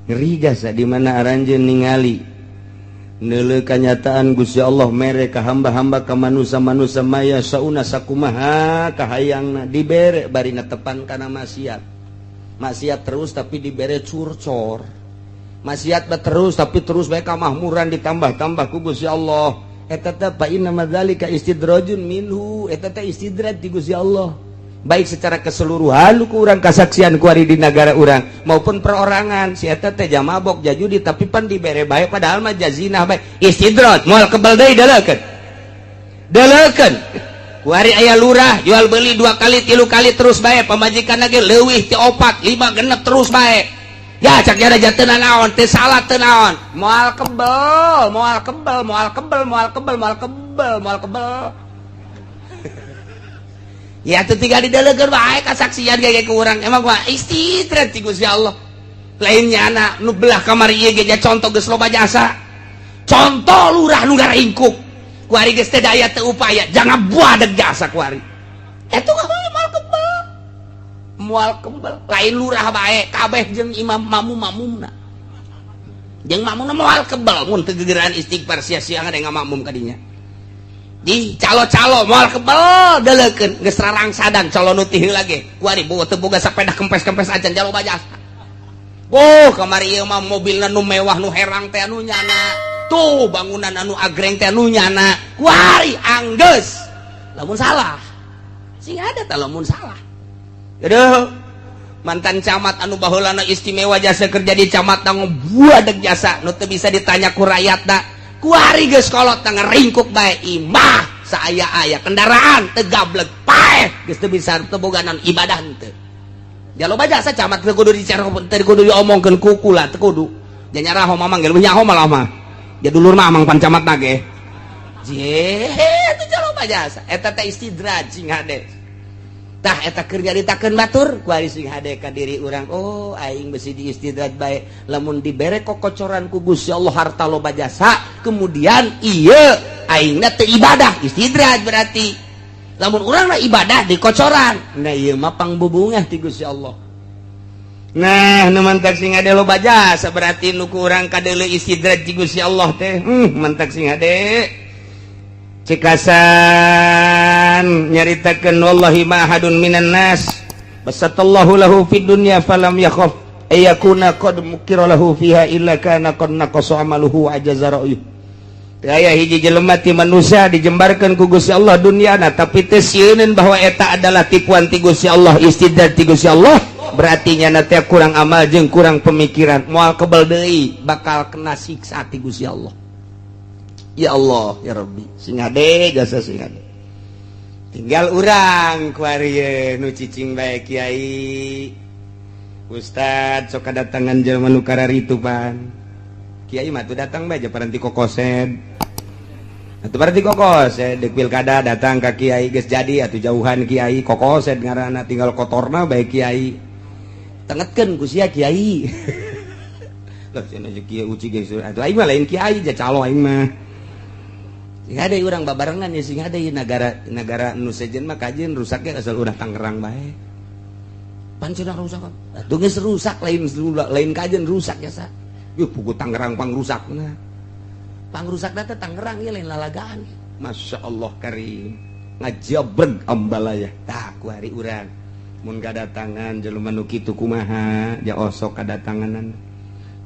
Ngeri jasa di mana aranjeun ningali neuleuh kanyataan Gusti Allah mere ka hamba-hamba ka manusia-manusia maya sauna sakumaha kahayangna dibere bari netepan kana maksiat. Maksiat terus tapi dibere curcor. Maksiat terus tapi terus bae kamahmuran ditambah-tambah ku Gusti Allah. Eta teh fa inna madzalika istidrajun minhu, eta teh istidraj ti Gusti Allah. Baik secara keseluruhan ku urang kasaksian ku ari di negara urang maupun perorangan si eta teh jamabok jajudi tapi pan dibere bae padahal mah jazinah bae istidraj moal kebal deui deleukeun deleukeun ku ari aya lurah jual beli 2 kali 3 kali terus bae pamajikan lagi leuwih ti 4 5 genep terus bae ya cak jara jateu naon teu salah teu naon moal kebel moal kebel moal kebel moal kebel moal kebel moal kebel. Ya tuh tinggal didelegeun bae kasaksian ge ku urang emang mah istidraj ti Gusti Allah. Lainnya anak nu belah kamar ieu ge contoh geus loba jasa. Contoh lurah nu ngaringkuk. Ku ari geus teh daya teu upaya jangan buadeg jasa ku ari. Eta moal kebel. Moal kebel lain lurah bae kabeh jeung imam mamum-mamumna. Jeung mamumna moal kebel mun teu gegeran istighfar sia-sia ada ngamakmum ka dinya. Di calo-calo moal kebel deleukeun geus rarangsadan calo nu ti heula ge ku ari boga teu boga sapeda kempes-kempes acan jalo jasa. Oh kamari ieu mah mobilna nu mewah nu herang teh anu nyana tuh bangunan anu agreng teh anu nyana ku ari anggeus lamun salah sing ada teh lamun salah. Aduh mantan camat anu baheulana istimewa jasa kerja di camat buadeg jasa nu teu bisa ditanya ku rakyatna kuari geus kolot ngaringkuk bae imah saaya-aya kendaraan teu gablek paeh geus teu bisa teu boga naon ibadah henteu. Ja loba jasa camat teu kudu dicara teu kudu diomongkeun kukula teu kudu. Ja nyaraho mamang ge leuwih nyaho malah mah. Ja dulur mah amang pan camat na ge. Je teu ja loba jasa eta teh istidraj sing hade. Tah eta keur nyaritakeun batur kuari sing hade ka diri urang oh aing besi diistidraj bae lamun dibere kokocoran ku Gusti Allah harta loba jasa kemudian ieu aingna teu ibadah istidraj berarti lamun urang na ibadah dikocoran nah ieu mah pangbubungah ti Gusti Allah. Nah nu mantak sing hade loba jasa berarti nu ku urang kadeuleu istidraj ti Gusti Allah teh mantak sing hade cikasan nyaritakeun wallahi ma ahadun minan nas basatallahu lahu fid dunya falam yakhaf ayakuna qad mukira lahu fiha illa kana qad naqasa amaluhu wa ajaza ra'yuh. Teu aya hiji jelema ti manusia dijembarkeun ku Gusti Allah dunyana tapi teu sieuneun bahwa eta adalah tipuan ti Gusti Allah istidraj ti Gusti Allah berarti nyana teh kurang amal jeung kurang pemikiran moal kebel deui bakal kena siksa ti Gusti Allah. Ya Allah ya Rabbi sing hade jasa sing hade tinggal urang kuari nu cicing bae kiai ustad sok kadatangan jelema nu kararitu pan kiai mah tuh datang bae paranti kokosed atuh paranti kokosed deuk pilkada datang ka kiai geus jadi atuh jauhan kiai kokosed ngaranna tinggal kotorna bae kiai tengetkeun ku sia kiai lah cenah kiai uci geus atuh aing mah lain kiai ja calo aing mah. Sing hade urang babarengan ya sing hade negara negara nu sejen mah kajeun rusaknya asal urang Tangerang bae. Pan cenah rusak. Atuh geus rusak lain lain kajeun rusak ya sa. Yuh pugu Tangerang pangrusakna. Pangrusakna teh Tangerang ieu lain lalagaan. Masya Allah karim. Ngajabreg ambalaya. Tah ku hari urang mun kadatangan jelema nu kitu kumaha ja osok kadatanganan.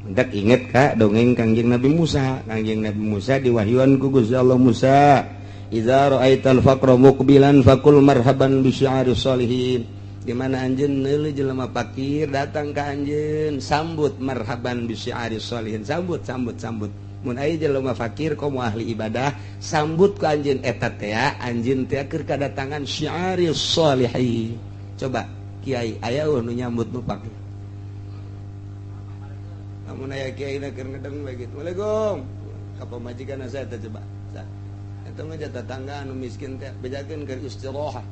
Mentak inget kak dongeng Kangjeng Nabi Musa. Kangjeng Nabi Musa diwahyuan ku Gusti Allah Musa, idza ra'aital faqra muqbilan faqul marhaban bi syi'ari sholihin. Di mana anjeun neuleuh jelema fakir datang ka anjeun, sambut marhaban bi syi'ari sholihin, sambut sambut sambut. Mun aya jelema fakir komo ahli ibadah, sambut ku anjeun eta teh anjeun teh keur kadatangan syi'ari sholihin. Coba kiai aya nu nyambut nu fakir. Lamun aya kiai na keur ngedeng bae kitu. Waalaikum. Ka pamajikan saya teh coba. Eta mah tetangga anu miskin teh bejakeun keur istirahat.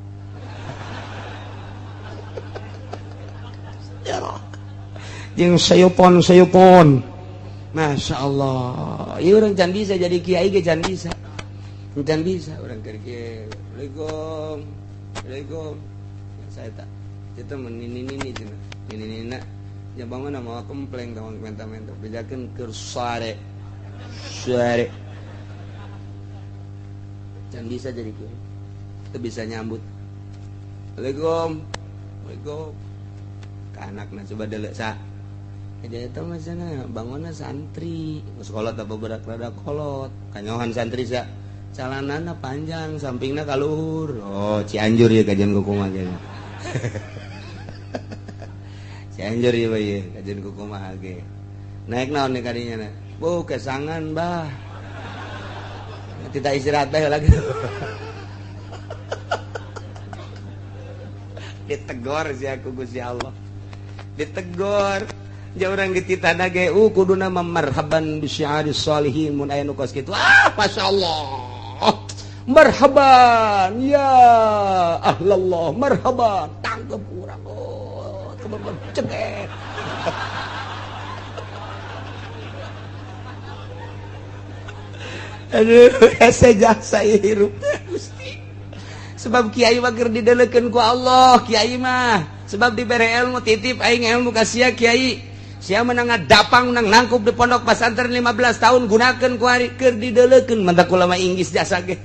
Istirahat. Jeung sayupon-sayupon. Masya Allah. Ieu urang can bisa jadi kiai ge can bisa. Can bisa urang keur kieu. Waalaikum. Waalaikum. Saya tak. Itu mah nini-nini cenah. Nini-nina. Ya bangun mau komplain tong menta-menta bejakeun keur sare. Sare. Can bisa jadi kiai. Teu bisa nyambut. Assalamualaikum. Waalaikum. Ka anakna coba deuleu sa. Jadi eta mah cenah bangunna santri. Sekolah teh beberak rada kolot. Kanyohan santri sa. Calanana panjang, sampingna ka luhur. Oh, Cianjur ya kajian kumaha ge. Cianjur ya bae kajian kumaha ge. Naik naon nih kadinya na? Bu, kesangan bah. Tidak istirahat bae lagi. Ditegor si aku Gusti Allah. Ditegor. Ja urang dititah ge kuduna marhaban bi syi'aris sholihin mun aya nu kos kitu. Ah, masyaallah. Marhaban ya ahlallah, marhaban. Tangkep urang. Oh, ceket. Aduh, hese jasa hirup teh Gusti. Sebab kiai mah keur didelekeun ku Allah, kiai mah. Sebab dibere ilmu titip aing ilmu ka sia kiai. Sia menang ngadapang menang nangkup di pondok pesantren 15 tahun gunakeun ku ari keur didelekeun mantak ulama Inggris jasa ge.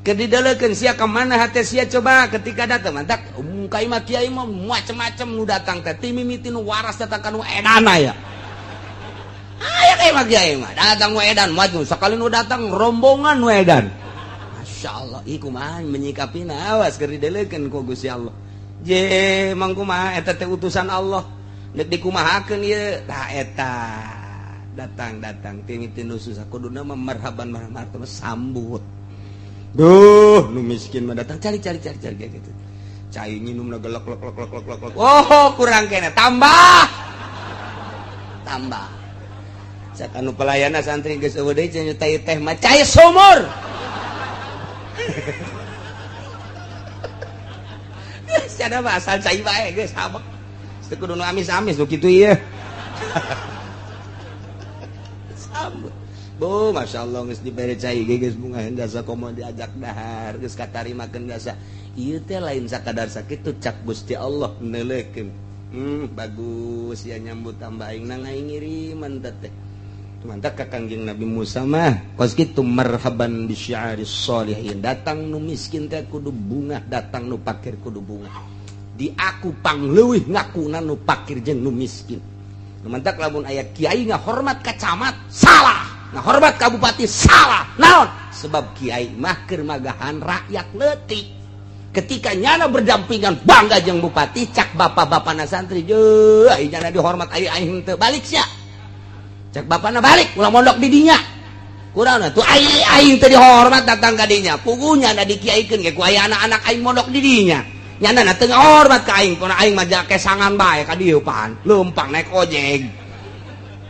Keur didelekeun sia ka mana hate sia coba ketika datang mantak kai mah kiai mah macem-macem nu datang teh ti mimiti nu waras datang ka nu edana ya. Aya kai mah kiai mah datang nu edan maju sakali nu datang rombongan nu edan. Masya Allah, ih kumaha menyikapina awas keur didelekeun ku Gusti Allah. Je mang kumaha eta teh utusan Allah. Nek dikumahakeun ieu tah eta datang-datang ti nu susah kuduna mah marhaban marhaban sambut. Duh, nu miskin mah datang cari cari cari cari kayak gitu. Cai nginumna gelek lek lek lek lek lek. Oh, kurang kene tambah. Tambah. Cak anu pelayana santri geus eueuh deui cenah teh teh mah cai sumur. Geus cenah mah asal cai bae geus habek. Teu kudu nu amis-amis nu kitu ieu. Sambut. Bu, Masya Allah geus dibere cai ge geus bunga jasa komo diajak dahar geus katarimakeun jasa. Ieu teh lain sakadar sakitu cak Gusti Allah neuleukeun. Bagus ya nyambut tambah aing nang aing ngiriman teh. Mantap ka Kangjeng Nabi Musa mah kos kitu marhaban bi syi'aris sholihin. Datang nu miskin teh kudu bunga, datang nu pakir kudu bunga. Di aku pangleuwih ngakuna nu pakir jeung nu miskin. Mantak lamun aya kiai ngahormat ka camat salah, ngahormat ka bupati salah. Naon? Sebab kiai mah keur magahan rakyat leutik. Ketika nyana berdampingan bangga jeung bupati cak bapak-bapana santri jeuh ai nyana dihormat ai aing teu balik sia. Cak bapana balik ulah mondok di dinya. Kurang tuh ai aing teu dihormat datang ka dinya. Pugunya na dikiaikeun ge ku aya anak-anak aing mondok di dinya. Nyana na teu ngahormat ka aing, pona aing mah kesangan bae ka dieu pan. Leumpang naik ojek.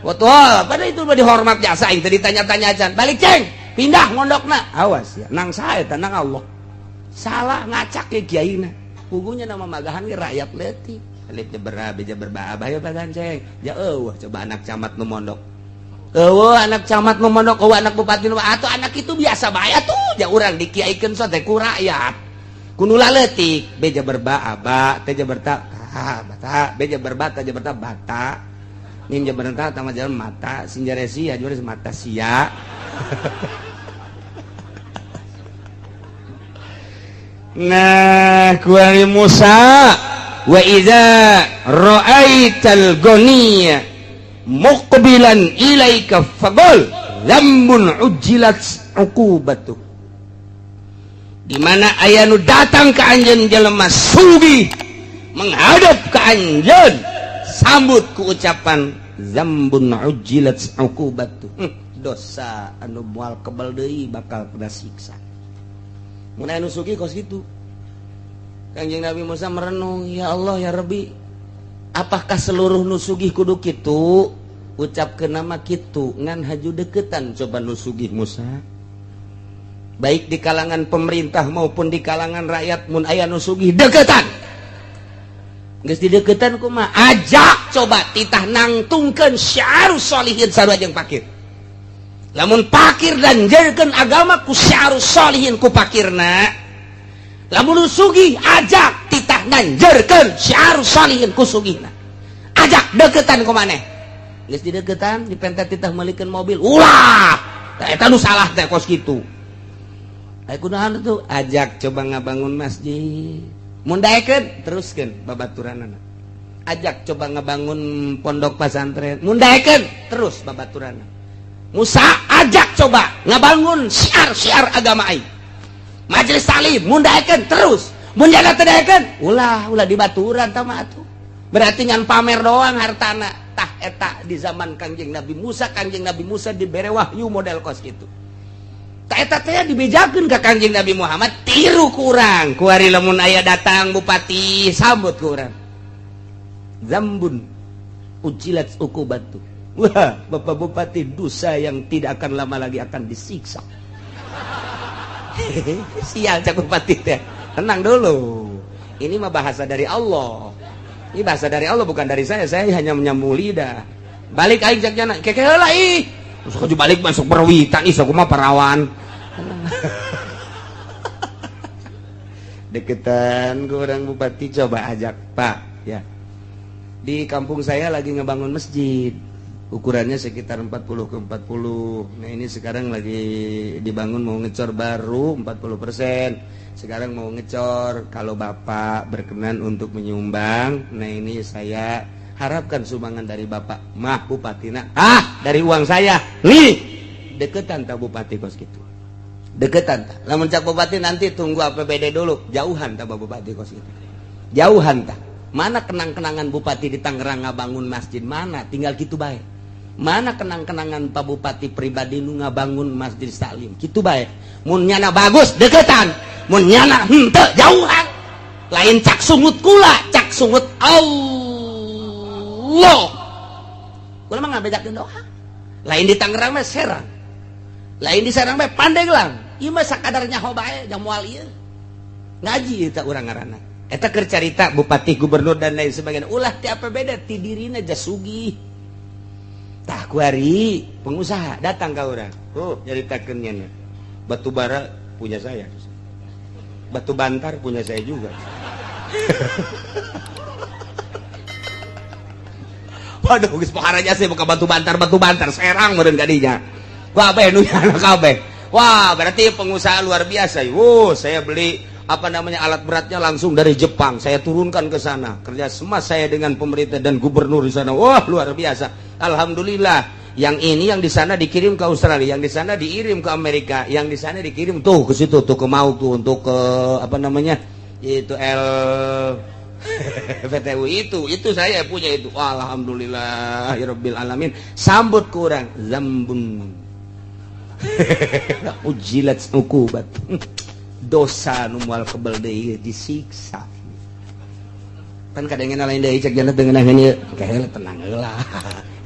Betul, pada itu mah dihormat jasa aing teu ditanya-tanya acan. Balik ceng, pindah mondokna. Awas ya, nang sae teh nang Allah. Salah ngacak ke kiaina. Pugunya nama magahan ge rakyat leutik. Alif jeber be jeber ba bae bagan ceng. Ya eueuh coba anak camat nu mondok. Eueuh anak camat nu mondok, eueuh anak bupati nu atuh anak itu biasa bae atuh. Ja urang dikiaikeun so teh ku rakyat. Kudu laletik be jeber ba aba teh jeber ta ta bata be jeber ba ta jeber ta bata. Mim jeber ta tama jalan mata sinjare sia jeber mata sia. Nah, kuari Musa wa idza ra'aital ghaniya muqbilan ilaika faqul dzambun ujjilat uqubatu. Di mana aya nu datang ka anjeun jelema sugih menghadap ka anjeun sambut ku ucapan dzambun ujjilat uqubatu. Dosa anu moal kebal deui bakal kena siksa. Mun aya nu sugih kos kitu. Kangjeng Nabi Musa merenung, ya Allah ya Rabbi, apakah seluruh nu sugih kudu kitu? Ucapkeun nama kitu ngan haju deketan coba nu sugih Musa. Baik di kalangan pemerintah maupun di kalangan rakyat mun aya nu sugih deketan. Geus dideketan kumaha? Ajak coba titah nangtungkeun syiarus sholihin sarua jeung pakir. Lamun pakir dan jerkeun agama ku syiarus sholihin ku pakirna. Lamun nu sugih ajak titah nanjerkeun syiarus sholihin ku sugihna. Ajak deketan ku maneh. Geus dideketan dipenta titah meulikeun mobil. Ulah. Tah eta nu salah teh kos kitu. Aya kunaon tuh ajak coba ngabangun masjid. Mun daekeun teruskeun babaturanana. Ajak coba ngabangun pondok pesantren. Mun daekeun terus babaturanana. Musa ajak coba ngabangun syiar-syiar agama aing. Majelis taklim mun daekeun terus. Mun jana teu daekeun ulah ulah dibaturan tah mah atuh. Berarti ngan pamer doang hartana. Tah eta di zaman Kangjeng Nabi Musa, Kangjeng Nabi Musa dibere wahyu model kos kitu. Tah eta teh dibejakeun ka Kangjeng Nabi Muhammad tiru ku urang. Kuari lamun aya datang bupati sambut ku urang. Zambun ujilat ukubatu. Wah, Bapak Bupati dosa yang tidak akan lama lagi akan disiksa. Sial cak bupati teh. Tenang dulu. Ini mah bahasa dari Allah. Ini bahasa dari Allah bukan dari saya. Saya hanya menyambung lidah. Balik aing cak jana. Keke heula ih. Terus balik masuk perwitan ih sok mah parawan. Deketan ke orang bupati coba ajak, Pak, ya. Di kampung saya lagi ngebangun masjid. Ukurannya sekitar 40 ke 40. Nah, ini sekarang lagi dibangun mau ngecor baru 40%. Sekarang mau ngecor, kalau Bapak berkenan untuk menyumbang, nah ini saya harapkan sumbangan dari Bapak. Mah bupatina, ah dari uang saya. Nih, deketan tak bupati kos gitu. Deketan tak. Lamun cak bupati nanti tunggu APBD dulu, jauhan tak bupati kos gitu. Jauhan tak. Mana kenang-kenangan bupati di Tangerang ngabangun masjid mana? Tinggal gitu bae. Mana kenang-kenangan Pak Bupati pribadi nu ngabangun masjid taklim? Kitu bae. Mun nyana bagus deketan, mun nyana henteu jauhan. Lain cak sungut kula, cak sungut Allah. Kula mah ngabedakeun doa. Lain di Tangerang mah Serang. Lain di Serang mah Pandeglang. Ieu mah sakadar nyaho bae jang moal ieu. Ngaji eta urang ngaranna. Eta keur carita bupati, gubernur dan lain sebagainya. Ulah ti APBD ti dirina jasugih. Tah kuari pengusaha datang ka urang. Oh, nyaritakeun nya. Batu bara punya saya. Batu bantar punya saya juga. Waduh, geus pohara jasa buka batu bantar Serang meureun ka dinya. Wah, kabeh nu nyana kabeh. Wah, berarti pengusaha luar biasa. Wuh, saya beli apa namanya alat beratnya langsung dari Jepang. Saya turunkan ke sana. Kerja sama saya dengan pemerintah dan gubernur di sana. Wah, luar biasa. Alhamdulillah. Yang ini yang di sana dikirim ke Australia, yang di sana dikirim ke Amerika, yang di sana dikirim tuh ke situ tuh ke Mau tuh untuk ke apa namanya? Itu L PTU itu saya punya itu. Alhamdulillah ya rabbil alamin. Sambut kurang zambun. Ujilat uqubat. Dosa nu moal kebel deui disiksa. Kan kadangena lain deui cek jana teu ngeunaheun ieu. Kehe tenang heula.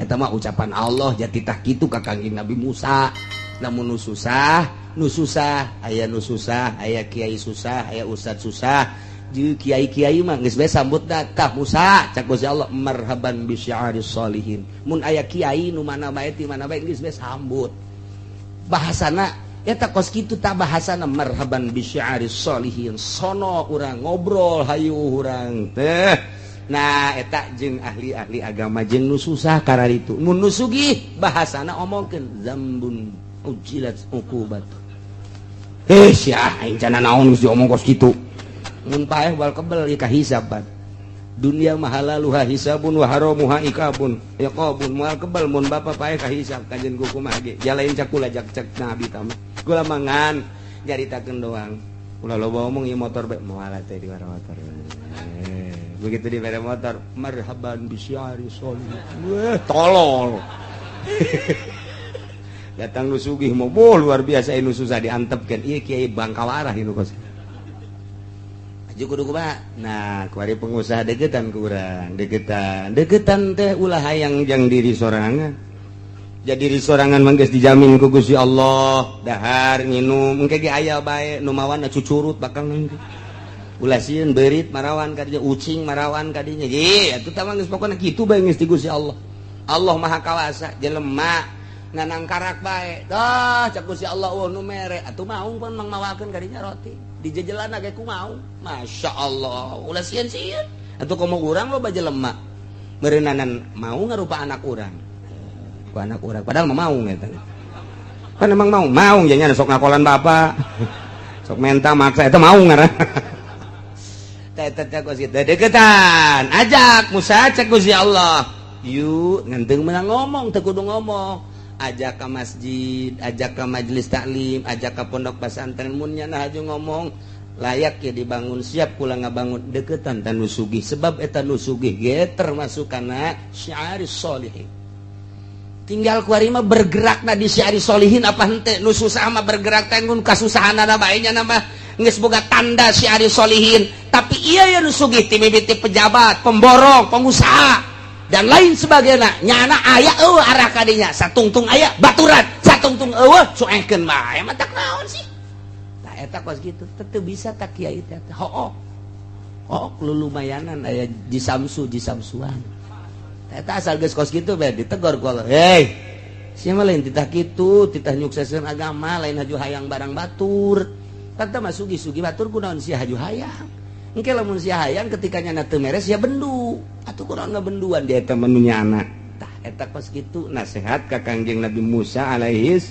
Eta mah ucapan Allah jati tah kitu ka Kangjeng Nabi Musa. Lamun nu susah, nu susah, aya nu susah, aya kiai susah, aya ustad susah. Jeung kiai-kiai mah geus bae sambut tah Musa cak Gusti Allah marhaban bi syi'aris sholihin. Mun aya kiai nu mana bae ti mana bae geus bae sambut. Bahasana eta kos kitu tah bahasana marhaban bi syi'aris sholihin. Sono urang ngobrol hayu urang teh. Nah eta jeung ahli-ahli agama jeung nu susah kararitu. Mun nu sugih bahasana omongkeun zambun ujilat uqubat. Eh sia aing cana naon geus diomong kos kitu. Mun paeh wal kebel ieu kahisaban. Dunia mah halaluha hisabun wa haramuha ikabun. Iqabun moal kebel mun bapa paeh kahisab kajen ku kumaha ge. Jalain cakula jak cek nabi tama. Kula mangan nyaritakeun doang. Ulah loba omong ieu motor bae moal teh di motor. Begitu di motor marhaban bisyari sholih. Wah, tolol. Datang nu sugih mau luar biasa nu susah diantepkeun. Ieu kiai bangkawarah ieu kos. Aju kudu kumaha? Nah, kuari pengusaha deketan ku urang, deketan. Deketan teh ulah hayang jang diri sorangan. Jadi diri sorangan mah geus dijamin ku Gusti Allah, dahar nginum engke ge aya bae nu mawana cucurut bakal nanti. Ulah sieun beurit marawan kadinya, ucing marawan kadinya. Ye, atuh tah mah geus pokona kitu bae geus di Gusti Allah. Allah Maha Kawasa, jelema nganangkarak bae. Dah cak Gusti Allah eueuh nu mere, atuh maung pun mang mawakeun kadinya roti. Dijejelana ge ku maung. Masya Allah, ulah sieun-sieun. Atuh komo urang loba jelema. Meureunanan mau ngarupa anak urang. Ku anak urang padahal mah mau eta. Kan emang mau, mau jadinya sok ngakolan bapak. Sok menta maksa eta mau ngaran. Teh teh kos kitu deketan. Ajak Musa cek Gusti Allah. Yuk ngan teu meunang ngomong, teu kudu ngomong. Ajak ke masjid, ajak ke majelis taklim, ajak ke pondok pesantren, mun nyana haju ngomong layak ya dibangun, siap kula ngabangun. Deketan tan nu sugih, sebab eta nu sugih ge termasuk kana syiaris solihin. Tinggal kuari mah bergerakna di syiaris solihin apa henteu. Nu susah mah bergerak teh ngun kasusahanana bae nya mah geus boga tanda syiaris solihin. Tapi iya ya nu sugih ti mimiti pejabat, pemborong, pengusaha dan lain sebagainya, nyana aya eueuh arah kadinya. Satungtung aya baturan, satungtung eueuh cuekeun bae mah tak naon sih. Tah eta kos kitu teu bisa tak kiai teh hook hook lu lumayanan aya jisamsu jisamsuan. Eta asal geus kos kitu bae ditegor ku Allah. Hei, sia mah lain titah kitu, titah nyukseskeun agama, lain haju hayang barang batur. Tata mah sugih-sugih batur, kunaon sia haju hayang? Engke lamun sia hayang, ketika nyana teu meres sia bendu. Atuh kunaon ngabenduan dia eta mah nu nyana? Tah eta kos kitu nasihat ka Kangjeng Nabi Musa alaihis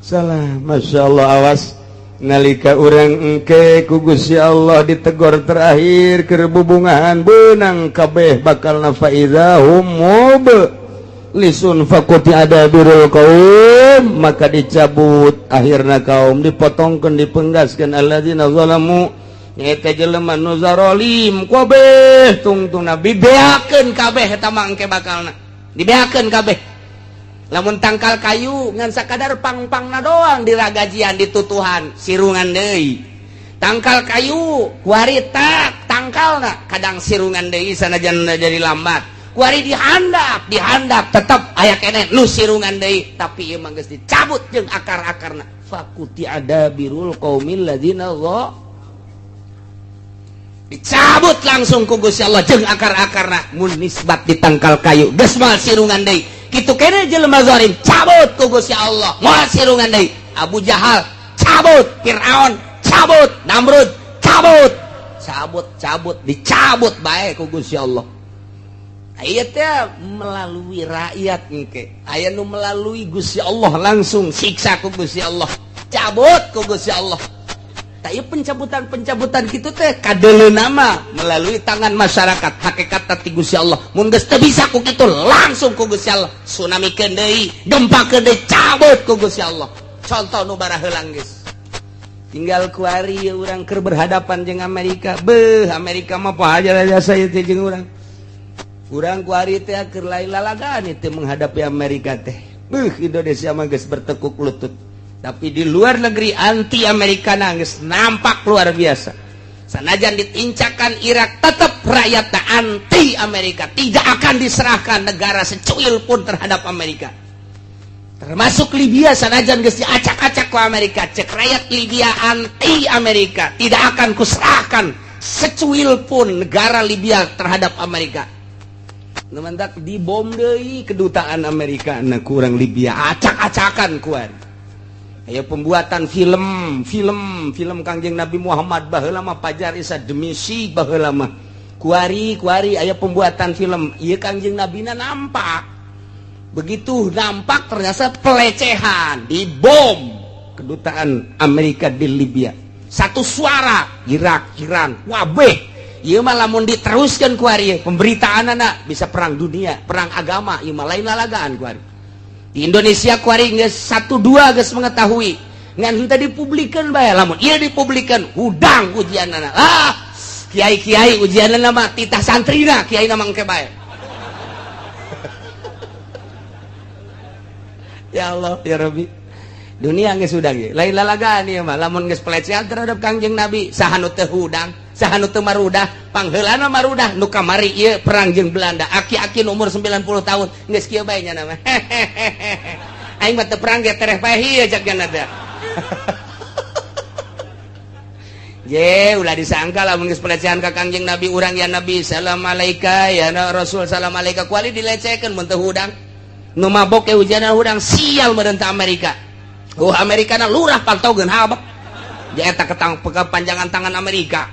salam. Masya Allah, awas nalika urang engke ku Gusti Allah ditegor terakhir keur bubungahan, beunang kabeh bakal fa idza hum mublisun faquti'a dabirul qaum, maka dicabut akhirna kaum, dipotongkeun, dipenggaskeun alladzina zalamu, nyaeta jelema nu zarolim kabeh tungtungna dibeakeun kabeh. Eta mah engke bakalna dibeakeun kabeh. Lamun tangkal kayu ngan sakadar pang-pangna doang diragajian, ditutuhan, sirungan deui. Tangkal kayu kuari tak tangkalna kadang sirungan deui, sanajan jadi lambat. Kuari dihandap, dihandap tetep aya keneh nu sirungan deui, tapi ieu mah geus dicabut jeung akar-akarna. Faquti'a dabirul qaumil ladzina, dicabut langsung ku Gusti Allah jeung akar-akarna. Mun nisbat di tangkal kayu geus moal sirungan deui, kitu kene jelema zalim cabut ku Gusti Allah, moal sirungan deui. Abu Jahal cabut, Fir'aun cabut, Namrud cabut, cabut, cabut, dicabut bae ku Gusti Allah. Aya teh melalui rakyat, engke aya nu melalui Gusti Allah langsung, siksa ku Gusti Allah, cabut ku Gusti Allah. Tapi pencabutan-pencabutan gitu teh kadele nama melalui tangan masyarakat, hakikat ti Gusti Allah. Mun geus teu bisa ku kitu, langsung ku Gusti Allah tsunami deui, gempa deui, cabut ku Gusti Allah. Contoh nu baraheulang geus tinggal kuari urang keur berhadapan jeung Amerika. Beuh, Amerika mah poho aja saya teh jeung urang. Urang kuari teh keur lain lalagaan teh menghadapi Amerika teh. Beuh, Indonesia mah geus bertekuk lutut, tapi di luar negeri anti Amerika nangis nampak luar biasa. Sanajan ditincakan Irak, tetap rakyat anti Amerika, tidak akan diserahkan negara secuil pun terhadap Amerika. Termasuk Libya, sanajan geus diacak-acak ku Amerika, cek rakyat Libya anti Amerika, tidak akan kuserahkan secuil pun negara Libya terhadap Amerika. Mentak dibom deui kedutaan Amerika na kurang Libya, acak-acakan kuat. Ayo pembuatan film, film, film Kangjeng Nabi Muhammad baheula mah pajar isa demisi baheula mah. Kuari kuari aya pembuatan film ieu Kangjeng Nabi na nampak. Begitu nampak ternyata pelecehan, dibom kedutaan Amerika di Libya. Satu suara Irak, Iran, wabeh. Ieu mah lamun diteruskan kuari pemberitaan anak bisa perang dunia, perang agama, ieu mah lain lalagaan kuari. Di Indonesia kuari geus satu dua geus mengetahui, ngan henteu dipublikeun bae. Lamun ieu dipublikeun, hudang ujianana. Ah, kiai-kiai ujianana mah titah santrina, kiai na mangke bae. Ya Allah, ya Rabbi, dunia geus hudang ieu lain lalagaan. Ieu mah lamun geus pelecehan terhadap Kangjeng Nabi, saha nu teu hudang, saha nu teu marudah? Pangheulana marudah nu kamari ieu perang jeung Belanda, aki-aki umur 90 tahun geus kieu bae nya mah. Aing mah teu perang ge tereh paeh ieu cak nya teh. Je, ulah disangka lamun geus pelecehan ka Kangjeng Nabi urang, ya Nabi salam alaika, ya Rasul salam alaika, kuali dilecehkeun mun teu hudang. Nu mabok ge ujianna hudang, sial meureun Amerika. Oh, Amerika na lurah pantaugeun habek. Dia eta ketang kepanjangan tangan Amerika.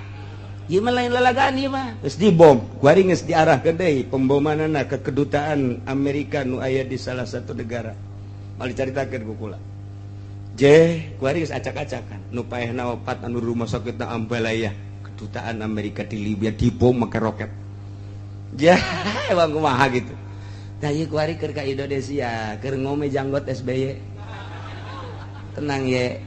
Ieu mah lain lalagaan ieu mah. Geus dibom, kuari geus diarahkeun deui pembomanana ke kedutaan Amerika nu aya di salah satu negara. Mal dicaritakeun ku kula. Je, kuari geus acak-acakan. Nu paehna opat anu rumah sakitna Ambalaya. Kedutaan Amerika di Libya dibom make roket. Ja, emang kumaha gitu. Tah ieu kuari keur ka Indonesia, keur ngome janggot SBY. Tenang ye.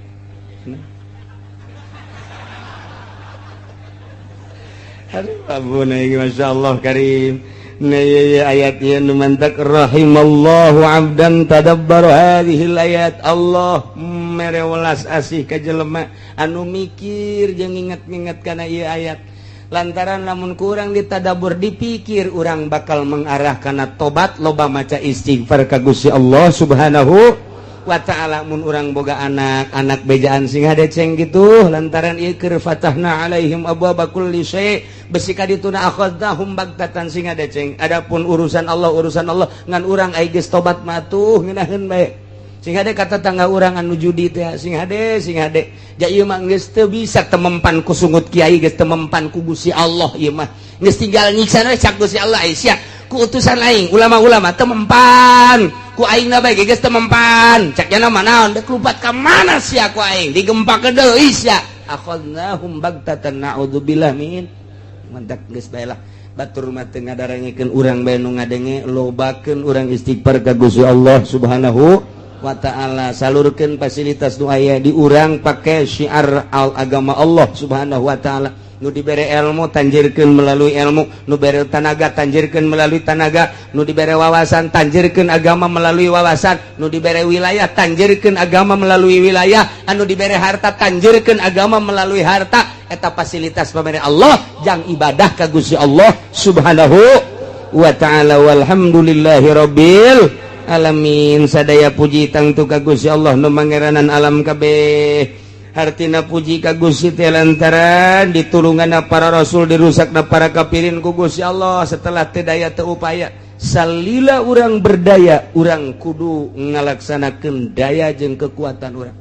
Aduh, ampun Masya Allah karim. Nah, ayat ieu nu mantak rahimallahu abdan tadabbar hadhil ayat. Allah mere welas asih ka jelema anu mikir jeung nginget-nginget kana ieu ayat. Lantaran lamun kurang ditadabur dipikir urang bakal mengarah kana tobat loba maca istighfar ka Gusti Allah Subhanahu wa ta'ala. Mun urang boga anak, anak bejaan sing hadeceng gitu lantaran ieu keur fatahna alaihim abwaaba kulli syai' besi ka dituna akhadnahum bagtatan sing hadeceng. Adapun urusan Allah, urusan Allah ngan urang ai geus tobat mah tuh ngeunaheun bae. Sing hade ka tetangga urang anu judi teh sing hade, sing hade. Ja ieu mah geus teu bisa temempan ku sungut kiai, geus temempan ku Gusti Allah ieu mah. Geus tinggal nyiksa we cak Gusti Allah ai sia ku utusan aing ulama-ulama temempan ku aing na bae geus temempan cak nya mah naon deuk lupat ka mana sia ku aing digempakeun deui sia akhadnahum bagtatan naudzubillah min mantak geus bae lah. Batur mah teu ngadarangekeun urang bae nu ngadenge lobakeun urang istighfar ka Gusti Allah Subhanahu wa ta'ala, salurkeun fasilitas nu aya di urang pake syiar al agama Allah Subhanahu wa ta'ala. Nu dibere ilmu tanjirkeun melalui ilmu, nu bere tanaga tanjirkeun melalui tanaga, nu dibere wawasan tanjirkeun agama melalui wawasan, nu dibere wilayah tanjirkeun agama melalui wilayah, anu dibere harta tanjirkeun agama melalui harta. Eta fasilitas pamere Allah jang ibadah ka Gusti Allah Subhanahu wa ta'ala. Walhamdulillahi rabbil alamin. Sadaya puji tangtu ka Gusti Allah nu mangeranan alam kabeh. Hartina puji ka Gusti teh lantaran ditulunganna para rasul dirusakna para kafirin ku Gusti Allah. Setelah teu daya teu upaya, salila urang berdaya urang kudu ngalaksanakeun daya jeung kekuatan urang,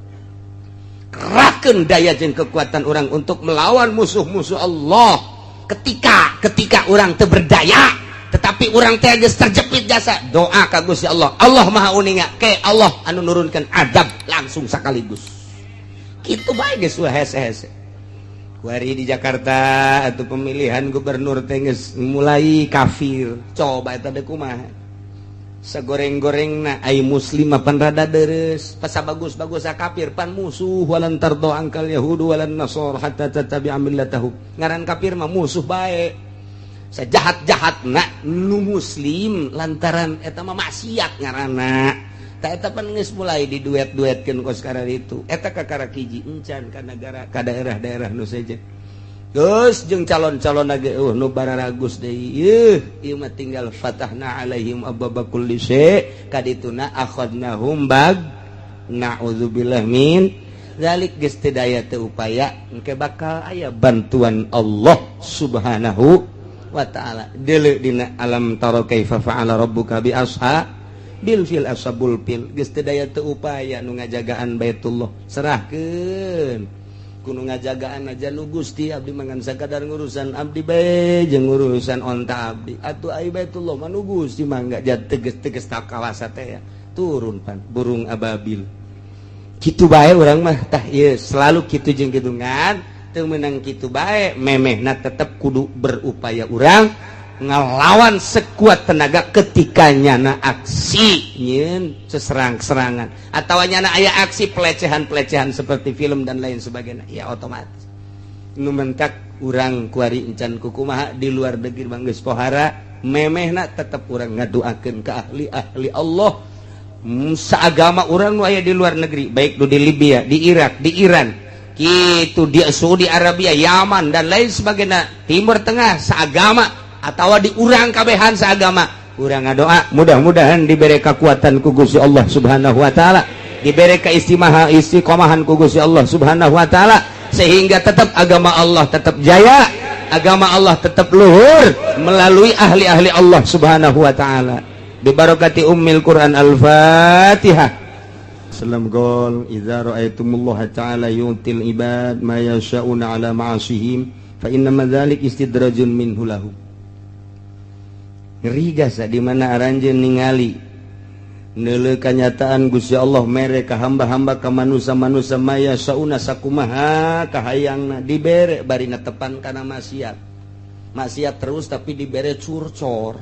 kerahkeun daya jeung kekuatan urang untuk melawan musuh-musuh Allah. Ketika ketika urang teu berdaya tetapi urang teh geus terjepit jasa doa ka Gusti Allah, Allah Maha uninga ke Allah anu nurunkeun azab langsung sekaligus. Kitu bae geus hese-hese. Kuari di Jakarta atau pemilihan gubernur teh geus mulai kafir. Coba eta deui kumaha? Sagoreng-gorengna ai muslim mah pan rada deres, pasa bagus-bagus kafir pan musuh. Walan tardo angkal yahudu walan nasor hatta tattabi'a millatahum. Ngaran kafir mah musuh bae. Sajahat-jahatna nu muslim lantaran eta mah maksiat ngaranna. Tak eta pan geus mulai diduet-duetkeun kos sekarang itu. Eta kakara hiji encan ka negara ka daerah-daerah nu sejen. Geus jeung calon-calon lagi nu bararagus deui. Yeuh, ieu mah tinggal fatahna alaihim abwaaba kulli syai' kadituna akhadnahum bag na'udzubillah min zalik. Geus teu daya teu upaya engke bakal aya bantuan Allah Subhanahu wa ta'ala. Deuleu dina alam tara kaifa fa'ala rabbuka bi asha bil fil ashabul fil. Geus teu daya teu upaya nu ngajagaan Baitullah serahkeun kudu ngajagaan aja nu Gusti abdi mangan sakadar ngurusan abdi bae jeung ngurusan onta abdi atuh ai Baitullah mah nu Gusti mangga jat teges-teges ta kawasa teh ya turun pan burung ababil kitu bae urang mah tah ieu selalu kitu jeung kitu ngan teu meunang kitu bae memehna tetep kudu berupaya urang ngelawan sekuat tenaga ketika nyana aksi nyeun seserang-serangan atau nyana aya aksi pelecehan-pelecehan seperti film dan lain sebagainya ya otomatis nu mentak urang kuari encan kukumaha di luar negeri mah geus pohara memehna tetep urang ngadoakeun ka ahli-ahli Allah seagama urang nu aya di luar negeri baik nu di Libya, di Irak, di Iran gitu, di Saudi Arabia, Yaman dan lain sebagainya, Timur Tengah seagama atau di urang kabehan seagama urang ngadoa mudah-mudahan diberi kekuatan ku Gusti Allah Subhanahu wa taala, diberi keistimewa istiqomahan ku Gusti Allah Subhanahu wa taala sehingga tetap agama Allah tetap jaya, agama Allah tetap luhur melalui ahli-ahli Allah Subhanahu wa taala. Bibarakati ummil Quran. Al-Fatihah. Salam gol idza ra'aitumullaha ta'ala yu'til ibad ma yasha'una ala ma'asihim. Fa inna madzalik istidrajun minhu lahu. Ngeri jasa di mana aranjeun ningali neuleuh kanyataan Gusti Allah mere ka hamba-hamba ka manusia-manusia maya sauna sakumaha kahayangna dibere bari netepan kana maksiat. Maksiat terus tapi dibere curcor.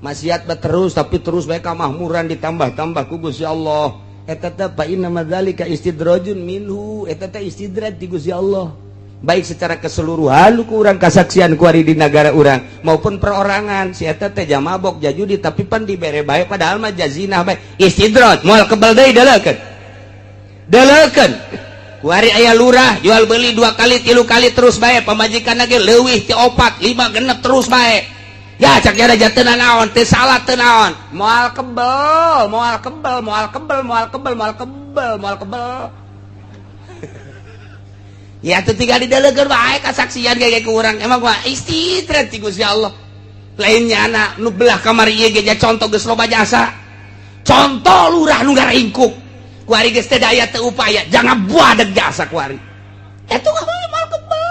Maksiat terus tapi terus bae kamahmuran ditambah-tambah ku Gusti Allah. Eta teh fa inna madzalika istidrajun minhu, eta teh istidraj ti Gusti Allah. Baik secara keseluruhan ku urang kasaksian ku ari di nagara urang maupun perorangan si eta teh jamabok jajudi tapi pan dibere bae padahal mah jazinah bae istidraj moal kebel deui deleukeun deleukeun ku ari aya lurah jual beli 2 kali 3 kali terus bae pamajikan lagi leuwih ti 4 5 genep terus bae ya cak jara teu naon teu salah teu naon moal kebel moal kebel moal kebel moal kebel moal kebel moal kebel. Ya tuh tinggal didelegeun bae kasaksian ge ku urang emang mah istidraj ti Gusti Allah. Lain nyana nu belah kamar ieu ge contoh geus loba jasa. Contoh lurah nu ngaringkuk. Ku ari geus teu daya teu upaya jangan buadeg jasa ku ari. Eta moal kebel.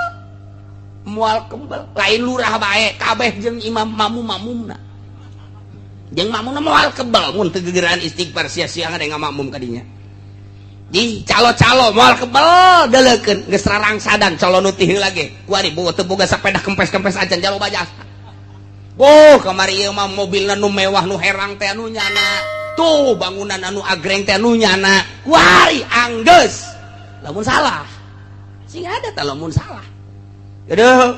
Moal kebel lain lurah bae kabeh jeung imam mamum-mamumna. Jeung mamumna moal kebel mun teu gegeran istighfar sia-sia ada ngamakmum ka dinya. Di calo-calo moal kebel deleukeun geus rarangsadan calo nu ti heula ge ku ari teu boga sapeda kempes-kempes acan jalo bajasa. Oh kamari ieu mah mobilna nu mewah nu herang teh anu nyana tuh bangunan anu agreng teh anu nyana ku ari anggeus lamun salah sing ada tah lamun salah. Aduh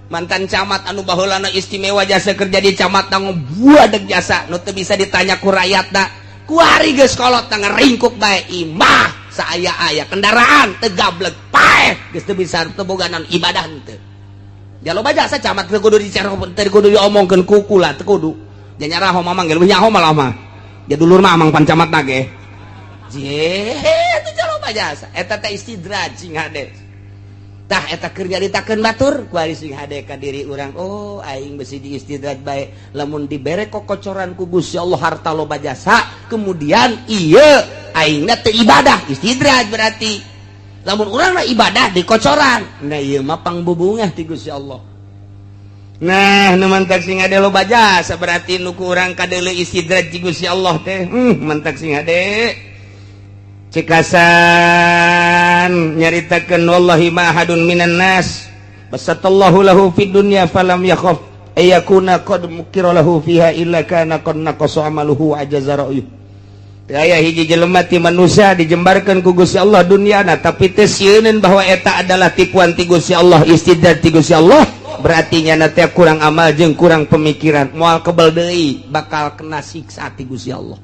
mantan camat anu baheulana istimewa jasa kerja di camat buadeg jasa nu teu bisa ditanya ku rakyatna kuari geus kolot ngaringkuk bae imah saaya-aya kendaraan teu gablek paeh geus teu bisa teu boga naon ibadah henteu. Ja loba jasa camat teu kudu dicerok teu kudu diomongkeun ku kula teu kudu. Ja nyaraho mamang ge leuwih nyaho malah mah. Ja dulur mah amang pan camat ge. Je teu loba jasa eta teh istidraj sing hade. Tah eta keur nyaritakeun batur kuari sing hade ka diri urang oh aing besi diistidraj bae lamun dibere kokocoran ku Gusti Allah harta loba jasa kemudian ieu aingna teu ibadah istidraj berarti lamun urang na ibadah dikocoran nah ieu mah pangbubungah ti Gusti Allah. Nah nu mantak sing hade loba jasa berarti nu ku urang kadeuleu istidraj ti Gusti Allah teh mantak sing hade cekasan nyaritakeun wallahi ma ahadun minan nas basatallahu lahu fid dunya falam yakhaf ayakuna qad mukira lahu fiha illa kana qad naqasa amaluhu ajaza ra'yuh. Aya hiji jelema ti manusia dijembarkeun ku Gusti Allah dunyana tapi teu sieuneun bahwa eta adalah tipuan ti Gusti Allah istidraj ti Gusti Allah berarti nyana teh kurang amal jeung kurang pemikiran moal kebel deui bakal kena siksa ti Gusti Allah.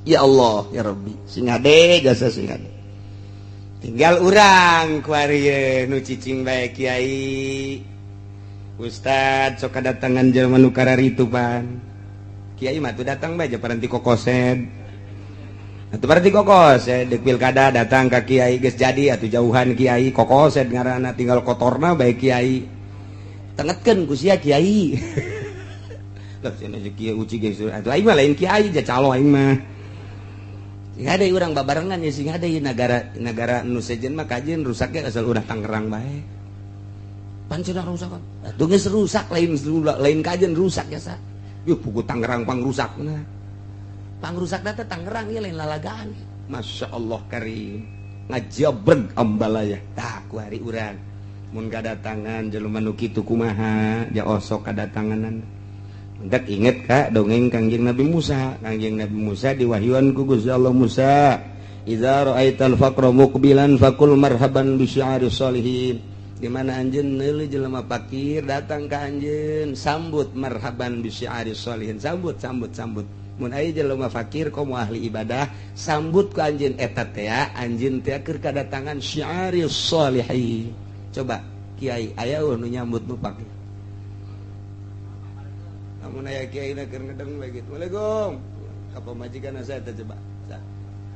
Ya Allah ya Rabbi sing hade jasa sing hade tinggal urang kuari nu cicing bae kiai ustad sok kadatangan jelema nu kararitu pan kiai mah tuh datang bae paranti kokosed atuh paranti kokosed deuk pilkada datang ka kiai geus jadi atuh jauhan kiai kokosed ngaranna tinggal kotorna bae kiai tengetkeun ku sia kiai lah cenah kiai uci geus atuh aing mah lain kiai ja calo aing mah. Sing hade urang babarengan ya sing hade negara negara nu sejen mah kajeun rusaknya asal urang Tangerang bae. Pan cenah rusak kan. Atuh geus rusak lain lain kajeun rusak ya sa. Yuh pugu Tangerang pangrusakna. Pangrusakna teh Tangerang ieu lain lalagaan. Masya Allah karim ngajabreg ambalaya. Tah ku hari urang mun kadatangan jelema nu kitu kumaha ja osok kadatanganan. Hendak inget kak dongeng Kangjeng Nabi Musa. Kangjeng Nabi Musa diwahyuan ku Gusti Allah Musa, idza ra'aital faqra muqbilan faqul marhaban bi syi'ari sholihin. Di mana anjeun neuleuh jelema fakir datang ka anjeun sambut marhaban bi syi'ari sholihin, sambut sambut sambut. Mun aya jelema fakir komo ahli ibadah sambut ku anjeun eta teh anjeun teh keur kadatangan syi'ari sholihin. Coba kiai aya nu nyambut nu fakir. Namun aya kiai na keur ngedeng bae kitu. Waalaikum. Ka pamajikan saya teh coba.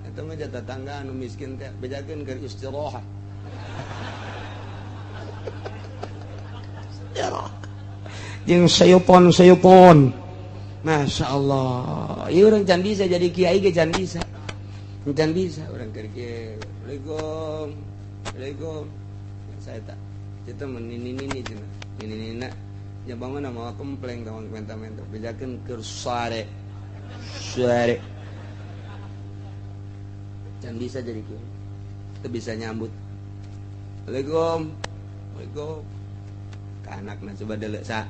Eta mah tetangga anu miskin teh bejakeun keur istirahat. Istirahat. Jeung sayupon-sayupon. Masya Allah. Ieu urang can bisa jadi kiai ge can bisa. Can bisa urang keur kieu. Waalaikum. Waalaikum. Saya tak. Itu mah nini-nini cenah. Nini-nina nya bangun mawa kempleng tong menta-menta bejakeun keur sare. Sare. Can bisa jadi kiai. Teu bisa nyambut. Assalamualaikum. Waalaikum. Ka anakna coba deuleu sa.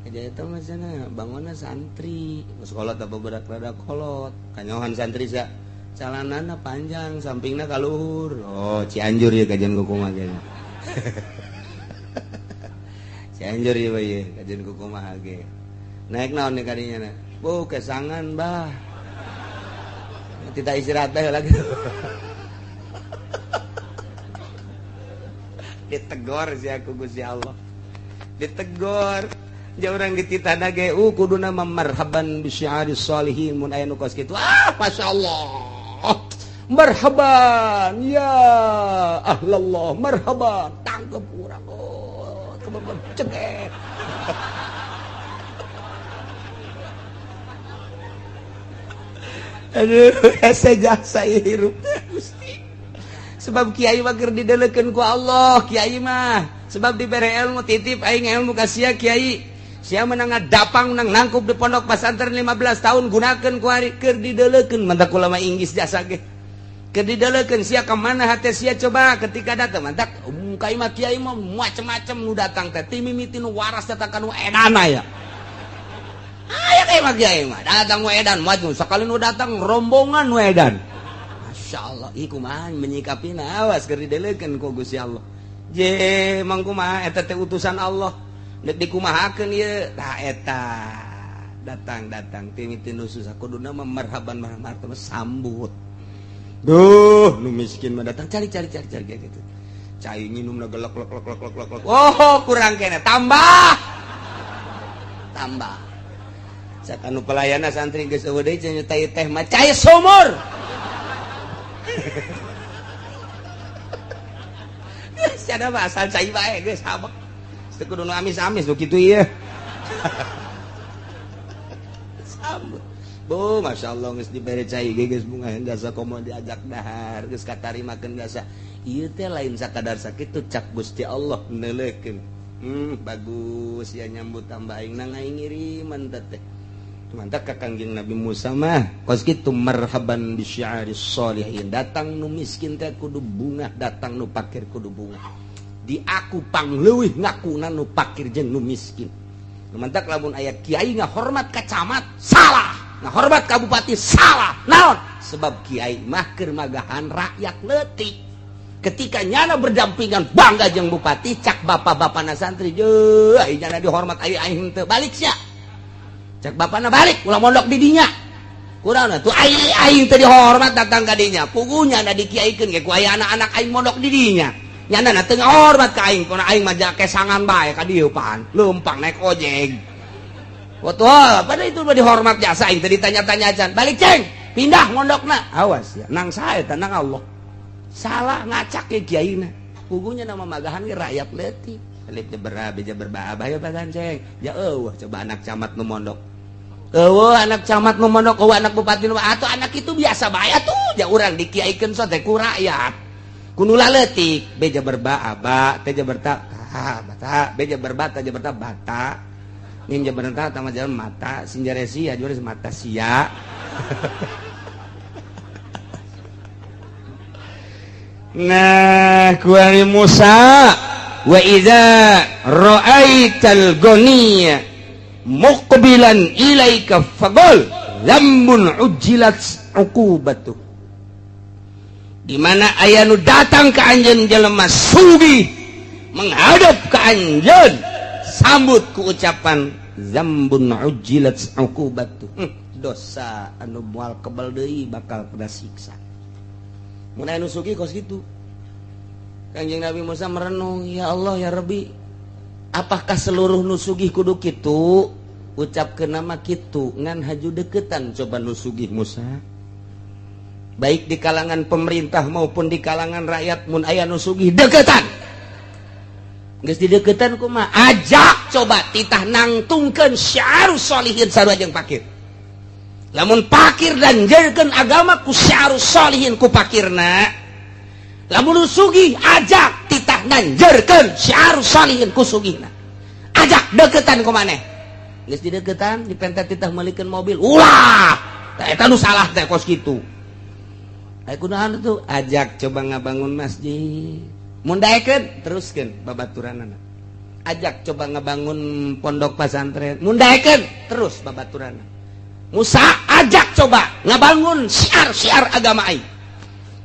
Aja eta mah cenah bangunna santri. Sekolah teh beberak rada kolot. Kanyohan santri sa. Calanana panjang, sampingna ka luhur. Oh, Cianjur ya kajian kumaha ge. Cianjur ieu ye kajian kumaha ge. Naik naon nih kadinya na? Bu, kesangan bah. Tidak istirahat bae lagi. Ditegor si aku Gusti Allah. Ditegor. Ja urang dititah ge kuduna marhaban bi syi'aris sholihin mun aya nu kos kitu. Ah, masyaallah. Marhaban ya ahlallah, marhaban. Tangkep urang. Oh, cengek. Aduh, hese jasa hirup teh Gusti. Sebab kiai mah keur didelekeun ku Allah, kiai mah. Sebab dibere ilmu titip aing ilmu ka sia kiai. Sia menang ngadapang menang nangkup di pondok pesantren 15 tahun gunakeun ku ari keur didelekeun mantak ulama Inggris jasa ge. Keur didelekeun sia ka mana hate sia coba ketika datang mantak kai mah kiai mah macem-macem nu datang teh ti mimiti nu waras datang ka nu edana ya. Aya kayak mah kiai mah datang nu edan maju sakali nu datang rombongan nu edan. Masya Allah, ih kumaha menyikapina awas keur didelekeun ku Gusti Allah. Je mang kumaha eta teh utusan Allah. Nek dikumahakeun ieu tah eta datang-datang ti mimiti nu susah kuduna mah marhaban marhaban sambut. Duh, nu miskin mah datang cari cari cari cari gitu. Cai nginumna gelek lek lek lek lek lek. Oh, kurang kene tambah. Tambah. Cak anu pelayana santri geus eueuh deui cenah teh teh mah cai sumur. Sia mah asal cai bae geus habek. Teu kudu nu amis-amis nu kitu ieu. Sambut. Bu, masyaallah geus dibere cai ge geus bunga jasa komo diajak dahar geus katarimakeun jasa. Ieu teh lain sakadar sakitu cak Gusti Allah neuleukeun. Bagus ya nyambut tambah aing nang aing ngiriman teh. Mantap ka Kangjeng Nabi Musa mah kos kitu marhaban bi syi'aris sholihin. Datang nu miskin teh kudu bunga, datang nu pakir kudu bunga. Di aku pangleuwih ngakuna nu pakir jeung nu miskin. Mantap lamun aya kiai ngahormat ka camat salah, ngahormat ka bupati salah. Naon? Sebab kiai mah keur magahan rakyat leutik. Ketika nyana berdampingan bangga jeung bupati cak bapak-bapana santri jeuh ai nyana dihormat ai aing teu balik sia. Cak bapana balik ulah mondok di dinya. Kurang tuh ai aing teu dihormat datang ka dinya. Pugunya da dikiaikeun ge ku aya anak-anak aing mondok di dinya. Nyana na teu ngahormat ka aing, kuna aing mah kesangan bae ka dieu pan. Leumpang naik ojek. Betul, pada itu mah dihormat jasa aing teu ditanya-tanya acan. Balik ceng, pindah mondokna. Awas ya, nang sae teh nang Allah. Salah ngacak ke kiaina. Pugunya nama magahan ge rakyat leutik. Lip berabe berbaba ya bagan ceng. Ya eueuh coba anak camat nu mondok. Eueuh anak camat nu mondok, eueuh anak bupati nu atuh anak itu biasa bae atuh. Ja urang dikiaikeun sote ku rakyat. Kudu leutik, beja berba aba, teh berta ta, bata, beja berbata ja berta bata. Mim ja berta tama jalan mata, sinjaresi ya juara mata sia. Nah, kuari Musa wa idza ra'aital ghaniya muqbilan ilaika faqul lambun ujilat uqubatu. Di mana aya nu datang ka anjeun jelema sugih menghadap ka anjeun sambut ku ucapan zambun ujilat uqubatu. Dosa anu moal kebal deui bakal kena siksa. Mun aya nu sugih kos kitu. Kanjeng Nabi Musa merenung, ya Allah ya Rabbi, apakah seluruh nu sugih kudu kitu? Ucapkeun nama kitu ngan haju deketan coba nu sugih Musa. Baik di kalangan pemerintah maupun di kalangan rakyat mun aya nu sugih deketan. Geus dideketan kumaha? Ajak coba titah nangtungkeun syiarus sholihin sarua jeung pakir. Lamun pakir dan jadikan agama ku syiarus sholihin ku pakirna. Lamun nu sugih ajak titah kedah nganjeurkeun syiar salihin ku sugihna. Ajak deketan ku maneh. Geus dideketan dipentet titah meulikeun mobil. Ulah. Tah eta nu salah teh kos kitu. Aya kunaon tuh ajak coba ngabangun masjid. Mun daekeun teruskeun babaturanana. Ajak coba ngabangun pondok pesantren. Mun daekeun terus babaturanana. Musa ajak coba ngabangun syiar-syiar agama aing.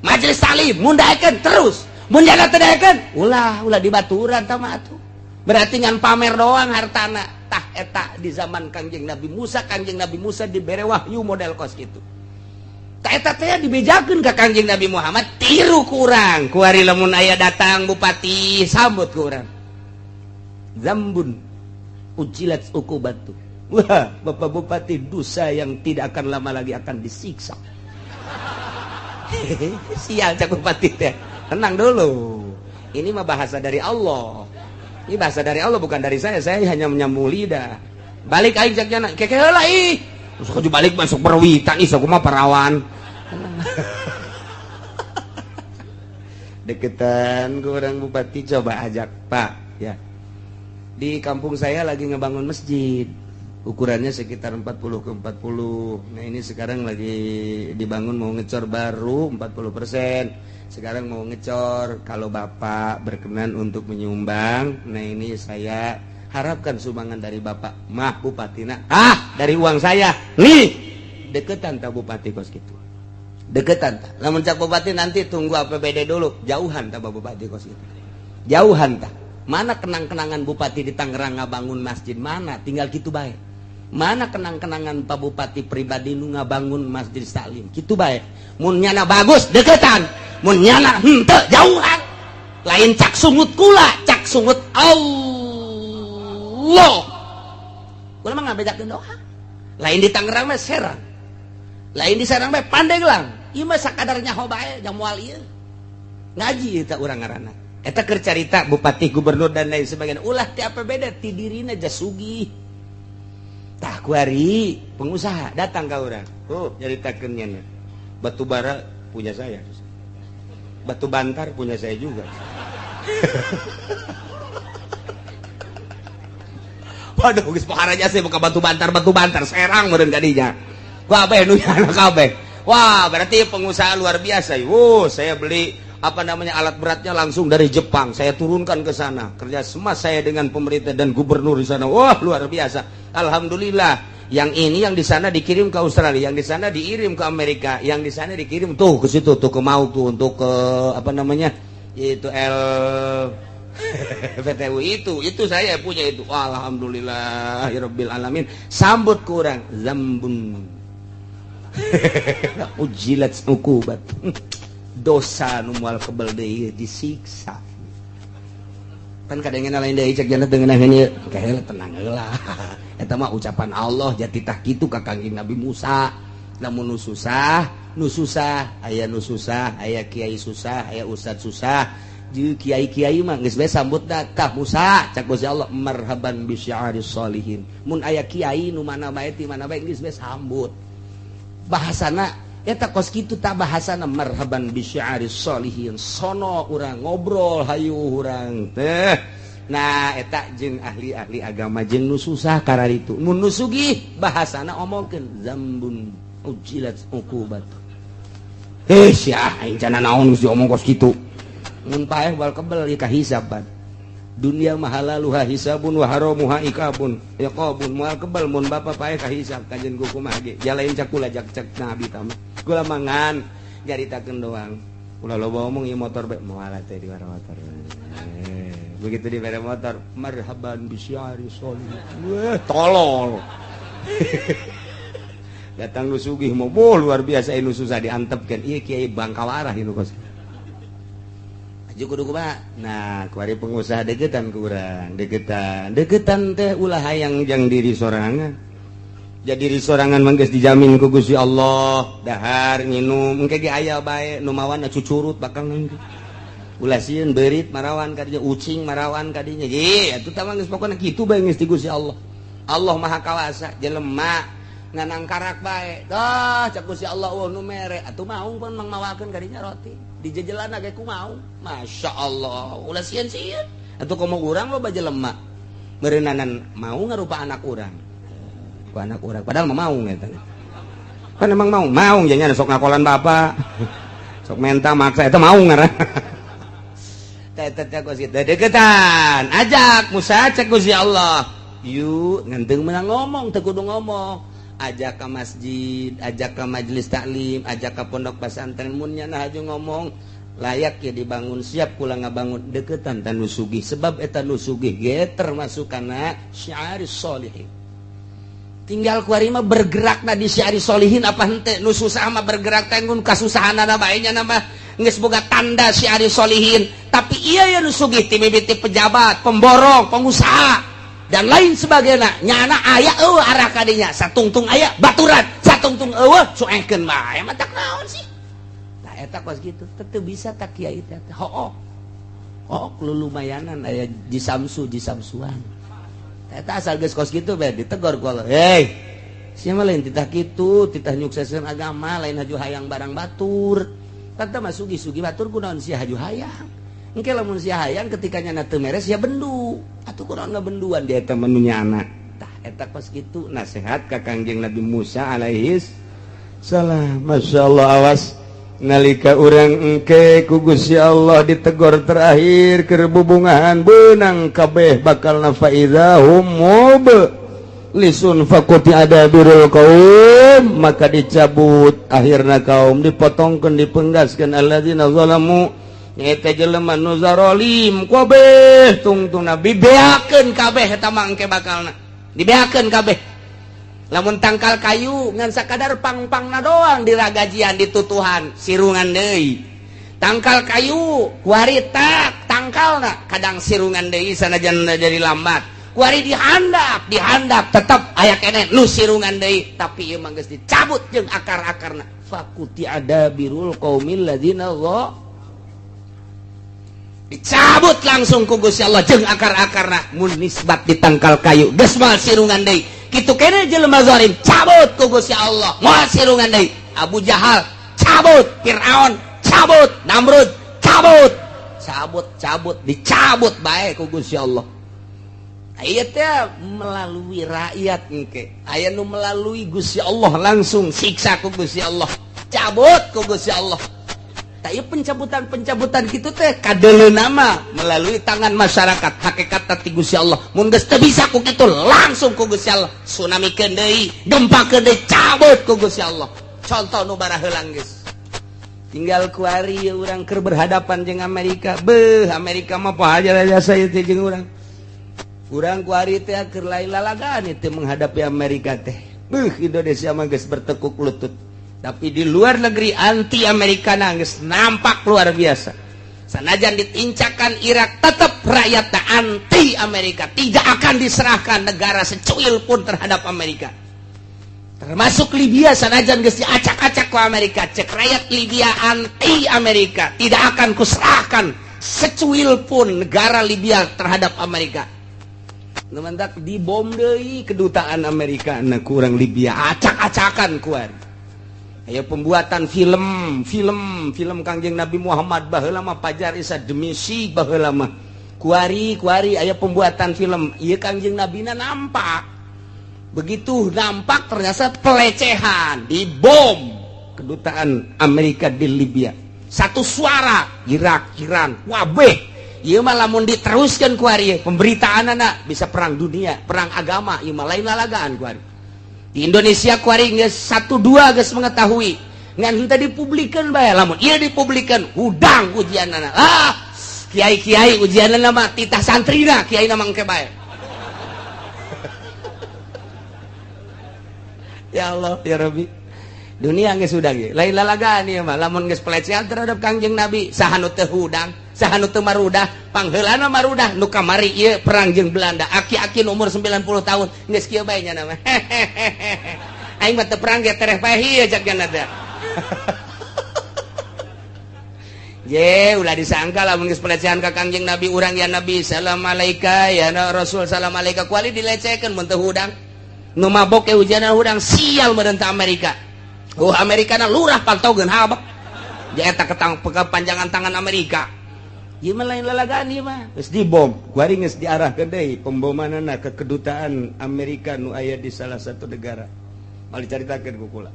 Majelis taklim mun daekeun terus. Mun jana teu daekeun ulah ulah dibaturan tah mah atuh. Berarti ngan pamer doang hartana. Tah eta di zaman Kangjeng Nabi Musa, Kangjeng Nabi Musa dibere wahyu model kos kitu. Tah eta teh dibejakeun ka Kangjeng Nabi Muhammad tiru ku urang. Kuari lamun aya datang bupati sambut ku urang. Zambun ujilat ukubatu. Wah, Bapak Bupati dosa yang tidak akan lama lagi akan disiksa. Sial cak bupati teh. Tenang dulu. Ini mah bahasa dari Allah. Ini bahasa dari Allah bukan dari saya. Saya hanya menyambung lidah. Balik aing cak jana. Keke heula ih. Terus kudu balik masuk perwitan ih sok mah parawan. Deketan ku urang bupati coba ajak, Pak, ya. Di kampung saya lagi ngebangun masjid. Ukurannya sekitar 40 ke 40. Nah ini sekarang lagi dibangun mau ngecor baru 40%. Sekarang mau ngecor. Kalau Bapak berkenan untuk menyumbang, nah ini saya harapkan sumbangan dari Bapak. Mah Bupatina. Ah, dari uang saya. Nih, deketan tak Bupati kos gitu. Deketan tak. Lamun cak Bupati nanti tunggu APBD dulu. Jauhan tak Bupati kos gitu. Jauhan tak. Mana kenang-kenangan Bupati di Tangerang ngabangun masjid mana? Tinggal gitu bae. Mana kenang-kenangan Pak Bupati pribadi nu ngabangun Masjid Salim kitu bae. Mun nyana bagus deketan, mun nyana henteu jauhan. Lain cak sungut kula, cak sungut Allah. Kula mah ngabejakeun doa. Lain di Tangerang mah Serang. Lain di Serang mah Pandeglang. Ieu mah sakadar nyaho bae jang moal ieu. Ngaji eta urang ngaranna. Eta keur carita bupati, gubernur dan lain sebagainya. Ulah ti APBD ti dirina jasugih. Tah kuari pengusaha datang ka urang. Oh, nyaritakeun nya. Batu bara punya saya. Batu bantar punya saya juga. Waduh, geus pohara jase buka batu bantar Serang meureun ka dinya. Kabeh nu nyana kabeh. Wah, berarti pengusaha luar biasa. Wuh, saya beli apa namanya alat beratnya langsung dari Jepang. Saya turunkan ke sana. Kerja sama saya dengan pemerintah dan gubernur di sana. Wah, luar biasa. Alhamdulillah. Yang ini yang di sana dikirim ke Australia, yang di sana dikirim ke Amerika, yang di sana dikirim tuh ke situ tuh ke Mau tuh untuk ke apa namanya? Itu L PTU itu saya punya itu. Alhamdulillah ya rabbil alamin. Sambut kurang zambun. Ujilat ukubat. Dosa nu moal kebel deui disiksa. Kan kadangna lain deui cek jana teu ngeunaheun ieu. Keheula tenang heula. Eta mah ucapan Allah jati tah kitu ka Kangjeng Nabi Musa. Lamun nu susah, nu susah, aya nu susah, aya kiai susah, aya ustad susah. Jeung kiai-kiai mah geus bae sambut tah Musa cak Gusti Allah marhaban bi syiaris sholihin. Mun aya kiai nu mana bae ti mana bae geus bae sambut. Bahasana eta kos kitu tak bahasana marhaban bi syiaris sholihin. Sono urang ngobrol hayu urang teh. Nah eta jeung ahli-ahli agama jeung nu susah kararitu. Mun nu sugih bahasana omongkeun zambun ujilat uqubat. Heh sia aing cenah naon geus diomong kos kitu. Mun paeh bal kebel ieu kahisaban. Dunia mah halaluha hisabun wa haramuha iqabun. Iqabun moal kebel mun bapa paeh kahisab kajen ku kumaha ge. Jalain cak kula jak cek nabi tah. Kula mangan nyaritakeun doang. Ulah loba omong ieu motor bae moal teh di motor. Begitu dibere motor marhaban bisyari sholih. Wah, tolol. Datang nu sugih mau luar biasa nu susah diantepkeun. Ieu kiai bangkawarah ieu kos. Aju kudu kumaha? Nah, kuari pengusaha deketan ku urang, deketan. Deketan teh ulah hayang jang diri sorangan. Jadi diri sorangan mah geus dijamin ku Gusti Allah, dahar nginum engke ge aya bae nu mawana cucurut bakal engke. Ulah sieun beurit marawan kadinya, ucing marawan kadinya. Ye, atuh tah mah geus pokona kitu bae geus di Gusti Allah. Allah Maha Kawasa, jelema Nganang karak bae. Dah cek Gusti Allah eueuh nu mere. Atuh maung pun mang mawakeun kadinya roti. Dijejelana ge ku maung. Masya Allah, ulah sieun-sieun. Atuh komo urang loba jelema. Meureunnanan mau ngarupa anak urang. Ku anak urang padahal mah maung eta. Kan emang maung, maung jadinya sok ngakolan bapak. Sok menta maksa eta maung ngaran. Teh teh kos kitu deketan. Ajak Musa cek Gusti Allah. Yuk ngenteng menang ngomong teu kudu ngomong. Ajak ke masjid, ajak ke majelis taklim, ajak ke pondok pesantren mun nya haju ngomong layak ya dibangun siap kula ngabangun deketan tan nu sugih sebab eta nu sugih ge termasuk kana syiaris solihin. Tinggal kuari mah bergerakna di syiaris solihin apa henteu nu susah mah bergerak teh ngun kasusahanana bae nya mah geus boga tanda syiaris solihin tapi iya ya nu sugih ti mimiti pejabat, pemborong, pengusaha dan lain sebagainya nyana aya eueuh arah kadinya satungtung aya baturan satungtung eueuh cuekeun bae mah tak naon sih tah eta kos kitu teu bisa tak kiai teh hooh hooh lumayanan aya jisamsu jisamsuan eta asal geus kos kitu bae ditegor ku Allah hei sia mah lain titah kitu titah nyukseskeun agama lain haju hayang barang batur tata mah sugi-sugi batur kunaon sia haju hayang engke lamun sia hayang ketika nyana teu meres sia bendu atuh kunaon ngabenduan dia eta mah nu nyana tah eta kos kitu nasihat ka Kangjeng Nabi Musa alaihis salam. Masya Allah awas nalika urang engke ku Gusti Allah ditegor terakhir keur bubungahan beunang kabeh bakal faidza hum mublisun faquti'a dabirul qaum maka dicabut akhirna kaum dipotongkeun dipenggaskeun alladzina zalamu nyaeta jelema nu zarolim kabeh tungtungna dibeakeun kabeh eta mah engke bakalna dibeakeun kabeh lamun tangkal kayu ngan sakadar pang-pangna doang diragajian ditutuhan sirungan deui tangkal kayu kuari tak tangkalna kadang sirungan deui sanajan jadi lambat kuari dihandap dihandap tetep aya keneh nu sirungan deui tapi ieu mah geus dicabut jeung akar-akarna faquti'a dabirul qaumil ladzina dicabut langsung ku Gusti Allah jeung akar-akarna mun nisbat di tangkal kayu geus moal sirungan deui kitu keneh jelema zalim cabut ku Gusti Allah moal sirungan deui Abu Jahal cabut Fir'aun cabut Namrud cabut cabut cabut dicabut bae ku Gusti Allah. Aya teh melalui rakyat engke aya nu melalui Gusti Allah langsung siksa ku Gusti Allah cabut ku Gusti Allah. Tapi pencabutan-pencabutan gitu teh kadele nama melalui tangan masyarakat hakikat ti Gusti Allah mun geus teu bisa ku kitu langsung ku Gusti Allah tsunami keun deui gempa keun deui cabut ku Gusti Allah. Contoh nu baraheula geus tinggal kuari urang keur berhadapan jeung Amerika beuh Amerika mah poho jasa ieu teh jeung urang urang kuari teh keur lain lalagaan itu menghadapi Amerika teh beuh Indonesia mah geus bertekuk lutut tapi di luar negeri anti Amerika geus nampak luar biasa sanajan ditincakan Irak tetap rakyat anti Amerika tidak akan diserahkan negara secuil pun terhadap Amerika termasuk Libya sanajan geus diacak-acak ku Amerika cek rakyat Libya anti Amerika tidak akan kuserahkan secuil pun negara Libya terhadap Amerika. Mendak dibom deui kedutaan Amerika na kurang Libya acak-acakan kuar. Aya pembuatan film, film, film Kangjeng Nabi Muhammad baheula mah Pajar Isa demi si baheula mah. Kuari, kuari aya pembuatan film. Ieu Kangjeng Nabina nampak. Begitu nampak ternyata pelecehan, dibom kedutaan Amerika di Libya. Satu suara Irak, Iran, wabeh. Ieu mah lamun diteruskan kuari pemberitaan anak bisa perang dunia, perang agama, ieu mah lain lalagaan kuari. Di Indonesia kuari geus satu dua geus mengetahui ngan henteu dipublikeun bae lamun ieu dipublikeun hudang ujianana. Ah, kiai-kiai ujianana mah titah santrina kiai na mah engke bae. Ya Allah, ya Rabbi. Dunia geus hudang ieu. Lain lalagaan ieu mah lamun geus pelecehan terhadap Kangjeng Nabi saha nu teu hudang, saha nu teu marudah, pangheulana marudah nu kamari ieu perang jeung Belanda. Aki-aki nu umur 90 tahun geus kieu bae nya mah. Aing mah teu perang ge tereh paeh ieu cak nya teh. Je ulah disangka lamun geus pelecehan ka Kangjeng Nabi urang ya Nabi salam alaika ya Rasul salam alaika kuali dilecehkeun mun teu hudang. Nu mabok ge hujanan hudang sial meureun teh Amerika. Oh Amerika na lurah pantogeun habek. Ja eta ketang kepanjangan tangan Amerika. Ieu mah lain lalagaan ieu mah. Geus dibom, kuari geus diarahkeun deui pembomanana ke kedutaan Amerika nu aya di salah satu negara. Mal dicaritakeun ku kula.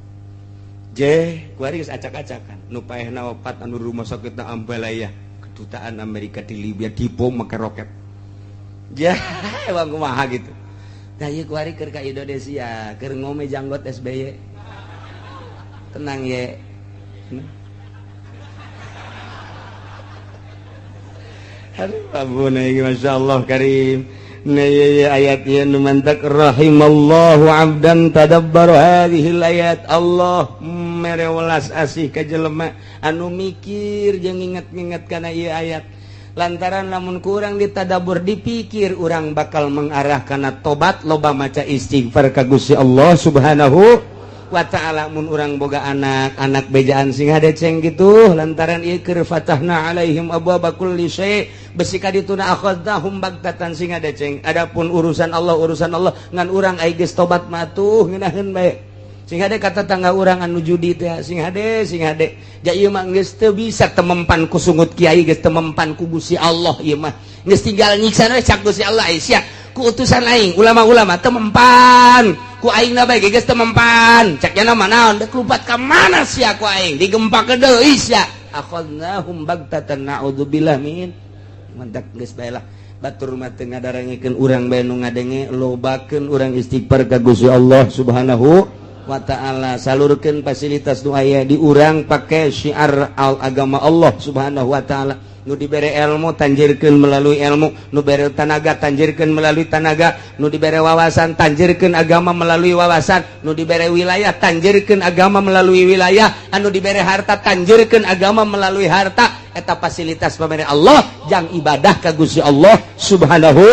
Je, kuari geus acak-acakan. Nu paehna opat anu rumah sakitna Ambalaya, kedutaan Amerika di Libya dibom make roket. Ja, emang kumaha gitu. Tah ieu kuari keur ka Indonesia, keur ngome janggot SBY. Tenang ye. Aduh, ampun Masya Allah karim. Nah, ayat ieu nu mantak rahimallahu abdan tadabbar hadhil ayat. Allah mere welas asih ka jelema anu mikir jeung nginget-nginget kana ieu ayat. Lantaran lamun kurang ditadabur dipikir urang bakal mengarah kana tobat loba maca istighfar ka Gusti Allah Subhanahu wa ta'ala. Mun urang boga anak, anak bejaan sing hadeceng gitu lantaran ieu keur fatahna alaihim abwaaba kulli syai' besi ka dituna akhadnahum bagtatan sing hadeceng. Adapun urusan Allah urusan Allah ngan urang ai geus tobat mah tuh ngeunaheun bae. Sing hade kata tangga urang anu judi teh sing hade sing hade. Ja ieu mah geus teu bisa temempan ku sungut kiai geus temempan ku Gusti Allah ieu mah. Geus tinggal nyiksa we cak Gusti Allah ai sia ku utusan aing ulama-ulama temempan ku aing na bae geus temempan. Cak nya mah naon deuk lupat ka mana sia ku aing digempakeun deui sia. Akhadnahum bagtatan na'udzubillah min. Mantak geus bae lah. Batur mah teu ngadarangekeun urang bae nu ngadenge lobakeun urang istighfar ka Gusti Allah Subhanahu wa ta'ala. Salurkeun fasilitas nu aya di urang pake syiar al agama Allah Subhanahu wa ta'ala. Nu dibere ilmu tanjirkeun melalui ilmu, nu bere tanaga tanjirkeun melalui tanaga, nu dibere wawasan tanjirkeun agama melalui wawasan, nu dibere wilayah tanjirkeun agama melalui wilayah, anu dibere harta tanjirkeun agama melalui harta. Eta fasilitas pamere Allah jang ibadah ka Gusti Allah Subhanahu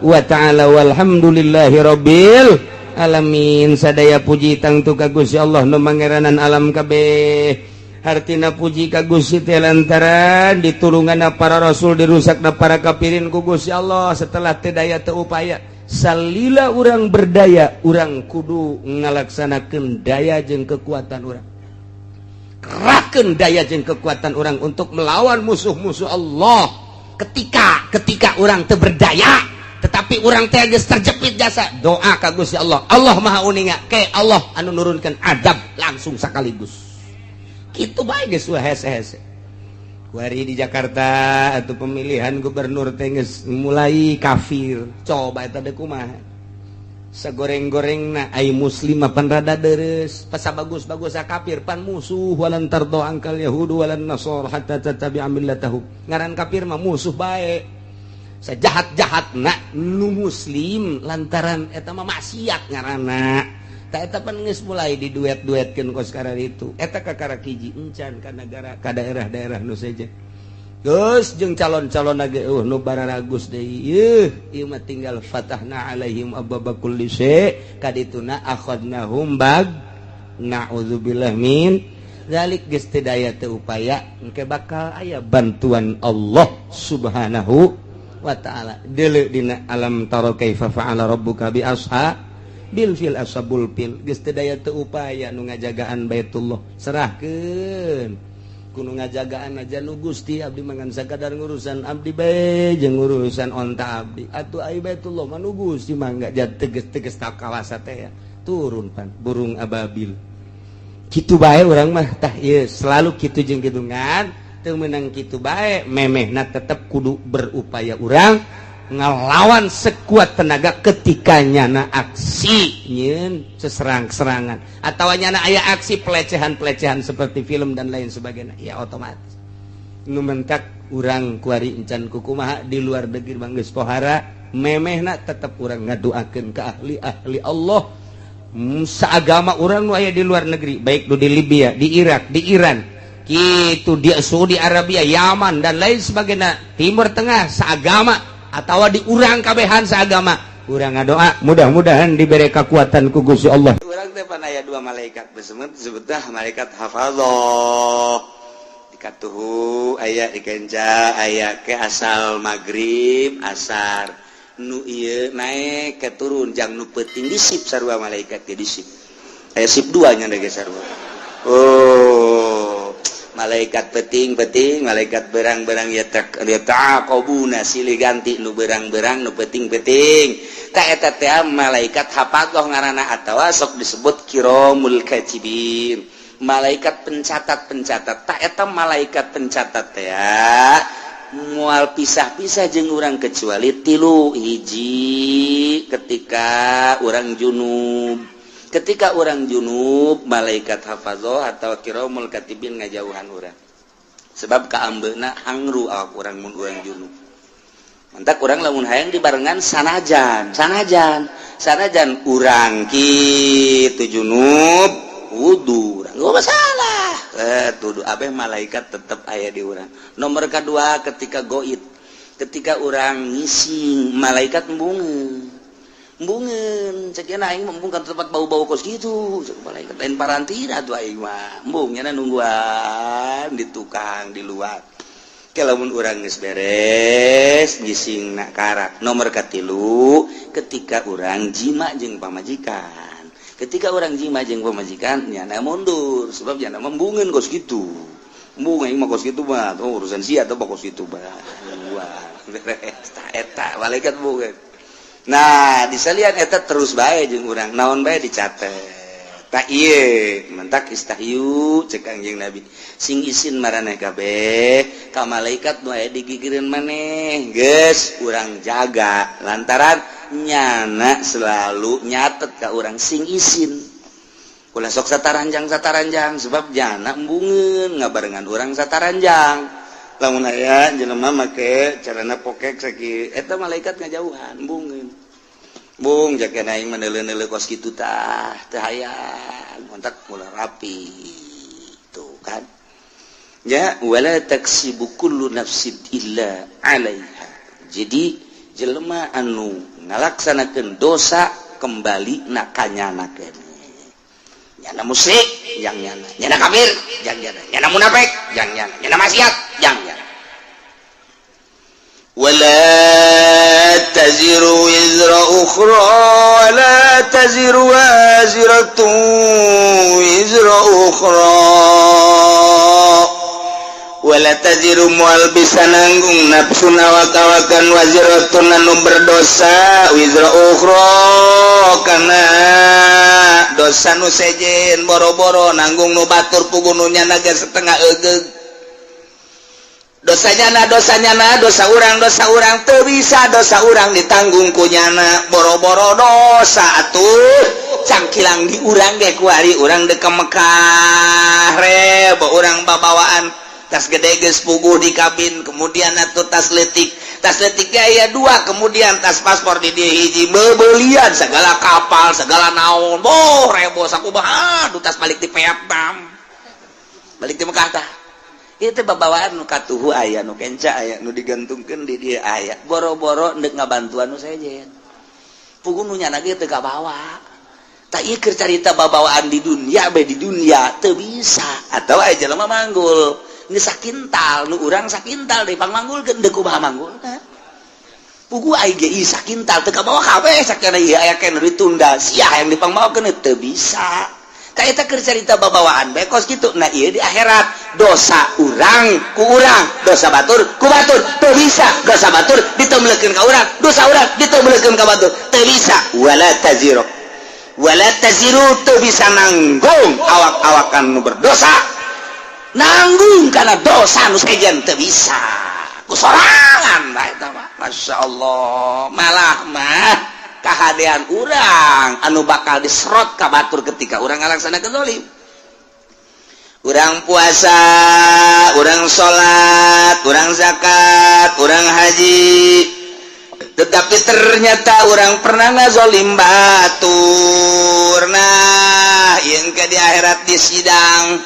wa ta'ala. Walhamdulillahi rabbil alamin. Sadaya puji tangtu ka Gusti Allah nu mangeranan alam kabeh. Hartina puji ka Gusti teh lantaran ditulunganna para rasul dirusakna para kafirin ku Gusti Allah. Setelah teu daya teu upaya salila urang berdaya urang kudu ngalaksanakeun daya jeung kekuatan urang, kerahkeun daya jeung kekuatan urang untuk melawan musuh-musuh Allah. Ketika urang teu berdaya tetapi urang teh geus terjepit jasa doa ka Gusti Allah. Allah Maha uninga ke Allah anu nurunkeun azab langsung sekaligus. Kitu bae geus hese-hese. Kuari di Jakarta atau pemilihan gubernur teh geus mulai kafir. Coba eta deui kumaha? Sagoreng-gorengna ai muslim mah pan rada deres, pasa bagus-bagus kafir pan musuh. Walan tardo angkal yahudu walan nasara hatta tattabi'a millatahum. Ngaran kafir mah musuh bae. Sejahat-jahat nak nu muslim lantaran eta mah maksiat ngaranna. Ta eta pan geus mulai diduet-duetkeun kos karar itu. Eta kakara hiji encan ka negara ka daerah-daerah nu sejen. Geus jeung calon-calon ge nu bararagus deui. Yeuh, ieu mah tinggal fatahna alaihim abwaaba kulli syai' kadituna akhadnahum bag na'udzubillah min dzalik. Geus teu daya teu upaya engke bakal aya bantuan Allah Subhanahu wa ta'ala. Deuleu dina alam tara kaifa fa'ala rabbuka bi ashabil fil ashabul fil. Geus teu daya teu upaya nu ngajagaan Baitullah serahkeun kudu ngajagaan aja nu Gusti abdi mangan sakadar ngurusan abdi bae jeung urusan onta abdi atuh ai Baitullah mah nu Gusti mangga teges-teges ka kawasa teh turun pan burung ababil kitu bae urang mah tah ieu selalu kitu jeung kitu ngan teu meunang kitu bae memehna tetep kudu berupaya urang ngelawan sekuat tenaga ketika nyana aksi nyeun seserang-serangan atau nyana aya aksi pelecehan-pelecehan seperti film dan lain sebagainya ya otomatis nu mentak urang kuari encan kukumaha di luar negeri banggeus pohara memehna tetep urang ngadoakeun ka ahli-ahli Allah seagama urang nu aya di luar negeri baik nu di Libya, di Irak, di Iran gitu, di Saudi Arabia, Yaman dan lain sebagainya, Timur Tengah seagama atau di urang kabehan seagama urang ngadoa mudah-mudahan diberi kekuatan ku Gusti Allah. Urang teh pan aya dua malaikat besemet disebutah malaikat hafadzah dikatuhu aya dikenca aya ke asal maghrib asar Nu ieu naik ke turun jang nu peuting di sip sarua, malaikat ge di sip. Aya sip dua nya ge sarua. Oh, malaikat peuting-peuting, malaikat berang-berang ya tak yata'aqabuna, silih ganti nu berang-berang, nu peuting-peuting. Tak eta teh malaikat hafazoh ngaranna atawa sok disebut kiromul katibin, malaikat pencatat-pencatat. Tak eta malaikat pencatat teh mual pisah-pisah jeung urang kecuali tilu hiji: ketika urang junub. Ketika urang junub, malaikat hafazoh atau kiromul katibin ngajauhan urang, sebab kaambeuna hangru awak urang mun urang junub. Mantak urang lamun hayang dibarengan, sanajan sanajan sanajan urang kitu junub, wudu urang gak masalah, tuduh abeh malaikat tetep aya di urang. Nomor kedua, ketika goib, ketika urang ngising, malaikat embungeun embungeun. Cek aing embung kan tempat bau-bau kos gitu. Cek malaikat, lain parantina tuh aing mah embung, nya nungguan di tukang di luar. Lamun urang geus beres ngising nak karak. Nomor katilu, ketika urang jima jeung pamajikan. Ketika urang jima jeung pamajikan, nyana mundur, sebab nyana embungeun kos gitu. Embung aing mah kos gitu mah, oh, urusan sia atau kos gitu mah. Wah, beres. Tah eta malaikat embungeun. Nah, disalian eta terus bae jeung urang, naon bae dicatet. Tak ieu mentak istahyu, cek Kangjeng Nabi, sing isin maraneh kabeh ka malaikat nu aya digigireun maneh. Geus urang jaga lantaran nyana selalu nyatet ka urang. Sing isin, ulah sok sataranjang sataranjang, sebab jana embungeun ngabarengan urang sataranjang. Lamun aya jelema make carana pokek sakieu, eta malaikat ngajauhan, embungeun. Bung jaga aing meneule-neule kos kitu, tah teu hayang kontak mulai rapi tuh kan ya. Wala taksibu kullu nafsin illa 'alaiha. Jadi jelema anu ngalaksanakeun dosa, kembali na kanyana keneh. Nyana musyrik yang nyana, nyana kafir yang nyana, nyana munafik yang nyana, nyana maksiat yang nyana. ولا تزر وزر أخرى ولا تزر وازرة وزر أخرى. ولا تزر moal bisa nanggung nafsun awak-awakan, waziratun anu berdosa, wizra ukhra kana dosa nu sejen. Boro-boro nanggung nu batur, puguh nu nyana ge setengah egeug dosanya. Na dosanya, na dosa urang, dosa urang teu bisa dosa urang ditanggung ku nyana. Boro-boro dosa atuh cangkilang di urang ge. Kuari urang dek ke Mekah, rebo urang babawaan tas gede geus puguh di kabin, kemudian atuh tas letik, tas letik aya dua, kemudian tas paspor di dia hiji, bebelian segala kapal segala naon. Boh, rebo sakumaha. Aduh, tas balik di Vietnam, balik di Mekah. Tah itu babawaan nu katuhu aya, nu kenca aya, nu digantungkeun di dia aya. Boro-boro ndek ngabantuan nu sejen, puguh nu nyana ge teu kabawa. Tak ieu keur carita babawaan di dunia bae. Di dunia teu bisa. Atau aya jelema manggul geus sakintal, nu urang sakintal deui pangmanggulkeun, deuk kumaha manggulna? Puguh aing ge ieu sakintal teu kabawa kabeh. Sakana ieu aya keneh ditunda sia yang dipangmawakeun, teu bisa. Ka eta keur carita babawaan bae kos kitu. Nah, ieu di akhirat dosa urang ku urang, dosa batur ku batur. Teu bisa dosa batur ditemblekeun ka urang, dosa urang ditemblekeun ka batur, teu bisa. Wala taziru, wala taziru teu bisa nanggung awak-awakan nu berdosa, nanggung karena dosa nu sejen teu bisa ku sorangan bae eta mah. Masya Allah, malah mah kahadean urang anu bakal diserot ka batur ketika urang ngalaksanakeun zalim. Urang puasa, urang salat, urang zakat, urang haji, tetapi ternyata urang pernah ngazolim batur. Nah, yang ke di akhirat di sidang.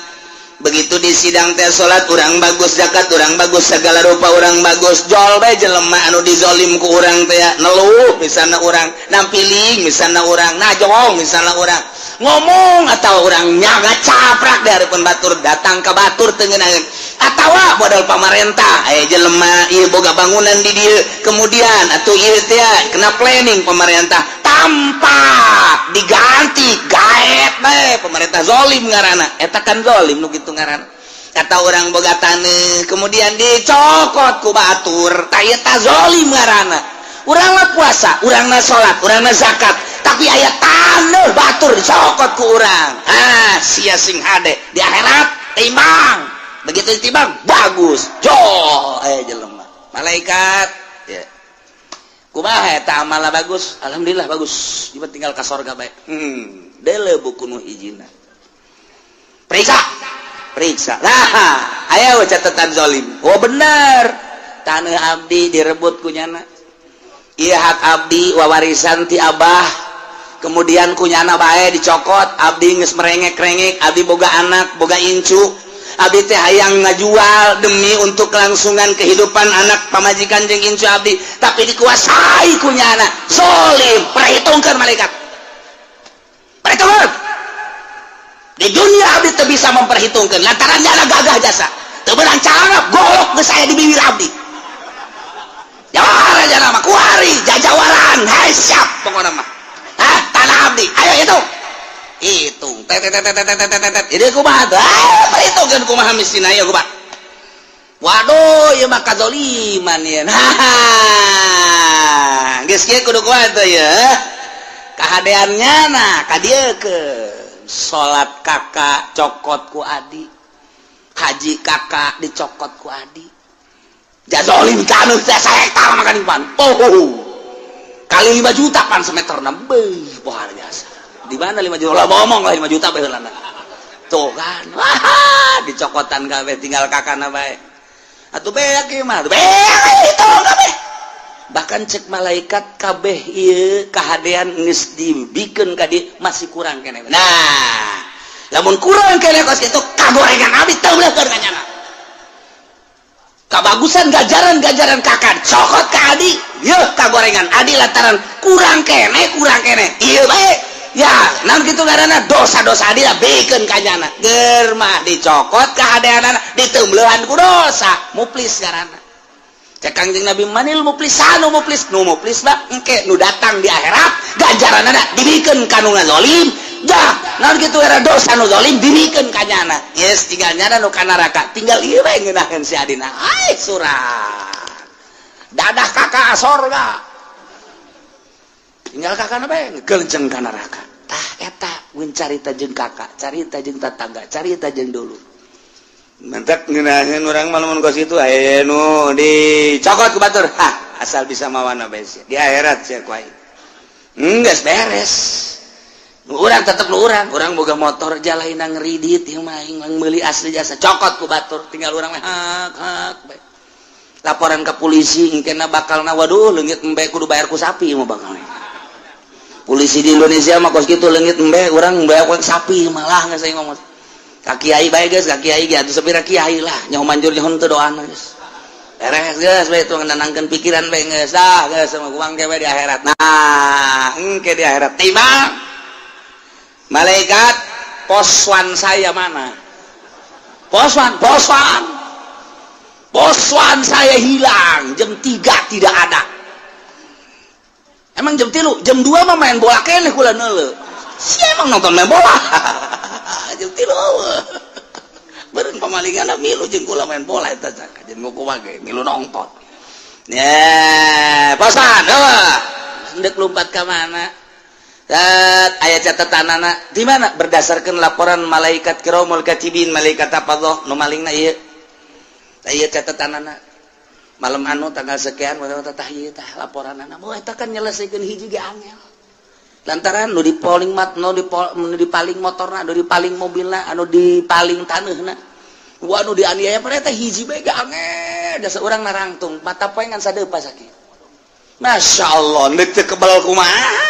Begitu di sidang teh, salat urang bagus, zakat urang bagus, segala rupa urang bagus. Jol bae jelema anu dizolim ku urang teh neluh, misalnya urang nampiling, misalnya urang najong, misalnya urang ngomong atau urang nyaga caprak dari pun batur, datang ke batur teu ngeunaheun atawa modal pamarentah. Aya jelema ieu boga bangunan di dieu, kemudian atuh ieu teh kena planning pemerintah tanpa diganti, gaet bae pemerintah. Zolim ngaranna eta kan, zolim nu kitu ngaranna. Kata urang boga taneuh, kemudian dicokot ku batur, tah eta zolim ngaranna. Urang mah puasa, urang na salat, urang na zakat, tapi aya taneuh batur dicokot ku urang. Ah, sia sing hade di akhirat. Timbang, begitu ditimbang bagus, jol aya jelema. Malaikat ya, kumaha eta amalna? Bagus, alhamdulillah bagus. Ieu tinggal ka sorga bae. Deuleu buku nu hijina, periksa, periksa. Nah, aya catatan zolim. Oh, bener, tanah abdi direbut ku nyana. Iya, hak abdi wawarisan ti abah, kemudian ku nyana bae dicokot. Abdi geus merengek-rengek, abdi boga anak, boga incu. Abdi teh hayang ngajual demi untuk kelangsungan kehidupan anak, pamajikan jeung incu abdi, tapi dikuasai ku nyana. Zolim. Perhitungkan, malaikat, perhitungkan. Di dunia abdi teu bisa memperhitungkan lantaran nyana gagah jasa, teu beunang carana, golok geus aya di bibir abdi. Jawara jana mah kuari jajawaran. Hai, siap pokokna mah. Hah, tanah abdi ayo hitung, hitung, tet tet tet tet tet tet tet. Jadi kumaha tuh? Ah, perhitungkeun kumaha mistina ya, kumaha? Waduh, ieu mah kazoliman ieu. Haha, geus kieu kudu kumaha tuh ya kahadeannya? Nah, ka dieu ke salat kakak cokot ku adi, haji kakak dicokot ku adi. Jazolim taneuh teh sahektar makan pan. Oh, kali 5 juta pan semeter. Beuh, luar biasa. Di mana 5 juta lah, ngomong lah 5 juta bae. Tuh kan, wah, dicokotan kabeh, tinggal kakana bae. Atuh beak ieu mah, beak itu kabeh. Bahkan cek malaikat, kabeh ieu kahadean geus dibikeun ka dieu, masih kurang keneh. Nah, lamun kurang keneh kos kitu, kagorengan abdi teu beuleuhkeun ka nyana. Kabagusan gajaran-gajaran kakak cokot ke adi, yeuh kagorengan adi lantaran kurang keneh, kurang keneh ieu bae ya. Naon kitu ngaranna? Dosa-dosa adi lah bikeun ka nyana. Ger mah dicokot kahadeanana, diteumbeuhan ku dosa. Muflis ngaranna. Cek Kangjeng Nabi, manil muflisanu? Muflis, nu muflis mah engke nu datang di akhirat, gajaranana dibikeun ka nu ngazolim. Jah, naon kitu era? Dosa nu zalim dibikeun ka nyana. Yes, tinggal nyana nu ka neraka, tinggal ieu bae ngeunaheun si adina. Ai surat dadah kakak sorga, tinggal kakak bae ngegelenceng ka neraka. Tah, eta mun carita jeung kakak, carita jeung tetangga, carita jeung dulu. Mentek ngeunaheun urang mah lamun kos kitu. Aya nu dicokot ku batur, hah, asal bisa mawana bae sia di akhirat sia ku aing. Geus beres. Urang tetep nu urang, urang boga motor jalaina ngeridit ieu mah, aing meuli asli jasa, cokot ku batur, tinggal urang mah hak hak bae. Laporan ke polisi engkena bakalna, waduh, leungit embe kudu bayar ku sapi mah bakal. Polisi di Indonesia mah kos kitu, leungit embe urang bayar ku sapi malah. Geus, saya ngomong ka kiai bae geus, ka kiai ge atuh sapira kiai lah, nyaho manjur nyaho teu doana. Geus beres, geus bae itu nenangkeun pikiran bae. Geus dah, geus sama kuang ke di akhirat. Nah, engke di akhirat timbang. Malaikat, poswan saya mana? Poswan, poswan, poswan saya hilang jam 3, tidak ada. Emang jam 3, jam 2 mah main bola keneh kula neuleu. Si emang nonton main bola jam 3 beureun pamalingan milu jeung kula main bola eta, jeung kumaha ge milu nonton. Ya, poswan eueuh, hendak lompat ka mana? Aya catatan anak di mana? Berdasarkan laporan malaikat kiromul katibin, malaikat apa loh, nu malingna ieu. Ieu catatan anak malam anu tanggal sekian tah, ieu tah laporan anak. Oh, eta kan nyelesaikeun hiji ge angel lantaran nu dipaling mat, nu dipaling motorna, nu dipaling mobilna, anu dipaling taneuhna. Wah, nu dianiaya pada eta hiji bae ge angel. Jasa urang narangtung mata poe ngan sadeupa sakieu. Masya Allah, neuk teu kebal kumaha?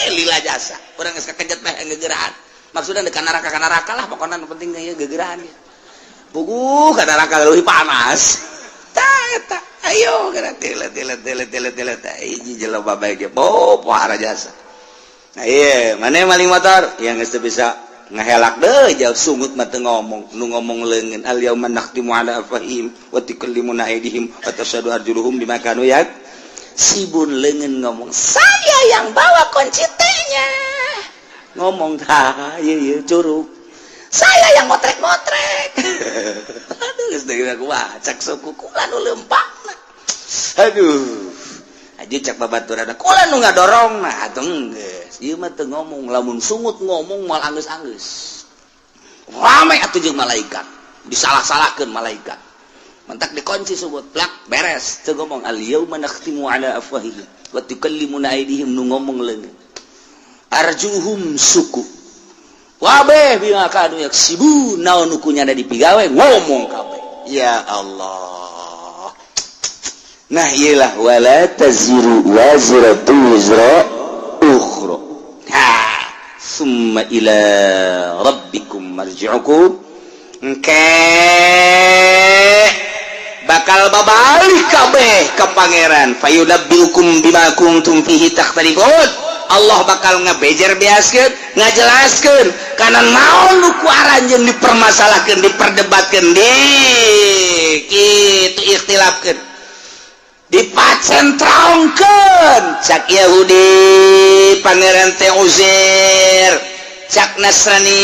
Lila jasa. Urang geus kakejet mah ngegerahan. Maksudnya dekat neraka ka neraka lah, pokoknya nu penting ya gegerahan ya. Puguh ka neraka leuwih panas. Tah eta, ayo geura tele tele tele tele tele teh hiji jelema bae ge bo pohara jasa. Nah iya, mana maling motor yang geus teu bisa ngahelak deh jauh, sungut mah teu ngomong, nu ngomong leungeun. Al yauma nakhtimu ala afwahihim wa tukallimuna aydihim wa tashhadu arjuluhum bima kanu yaksibun. Leungeun ngomong, "Saya yang bawa kunci T-nya." Ngomong tah ieu ieu curug, "Saya yang motrek-motrek." Aduh, geus deui aku cak suku kula nu leumpangna. Aduh aja, cak babaturan kula nu ngadorong. Nah, atuh geus ieu mah teu ngomong. Lamun sungut ngomong moal anggeus-anggeus, rame atuh jeung malaikat, disalah-salahkeun malaikat. Mentak dikunci sungut plak, beres, teu ngomong. Al yauma nakhtimu ala afwahihim wa tukallimuna aydihim, nu ngomong leungeun, arjuhum suku wabeh bima kanu yaksibun. Naon nu kunyana dipigawe ngomong kabeh. Ya Allah, nah iyalah, wala taziru waziratu wizra ukhra. Ha, summa ila rabbikum marji'ukum. Engke bakal babalik kabeh ke Pangeran. Fayunabbiukum bima kuntum fihi takhtalifun. Allah bakal ngebejer beaskeun, ngajelaskeun kana naon nu ku aranjeun dipermasalahkeun, diperdebatkeun, di kitu ikhtilafkeun, dipacentrongkeun. Cak Yahudi Pangeran teh Uzair, cak Nasrani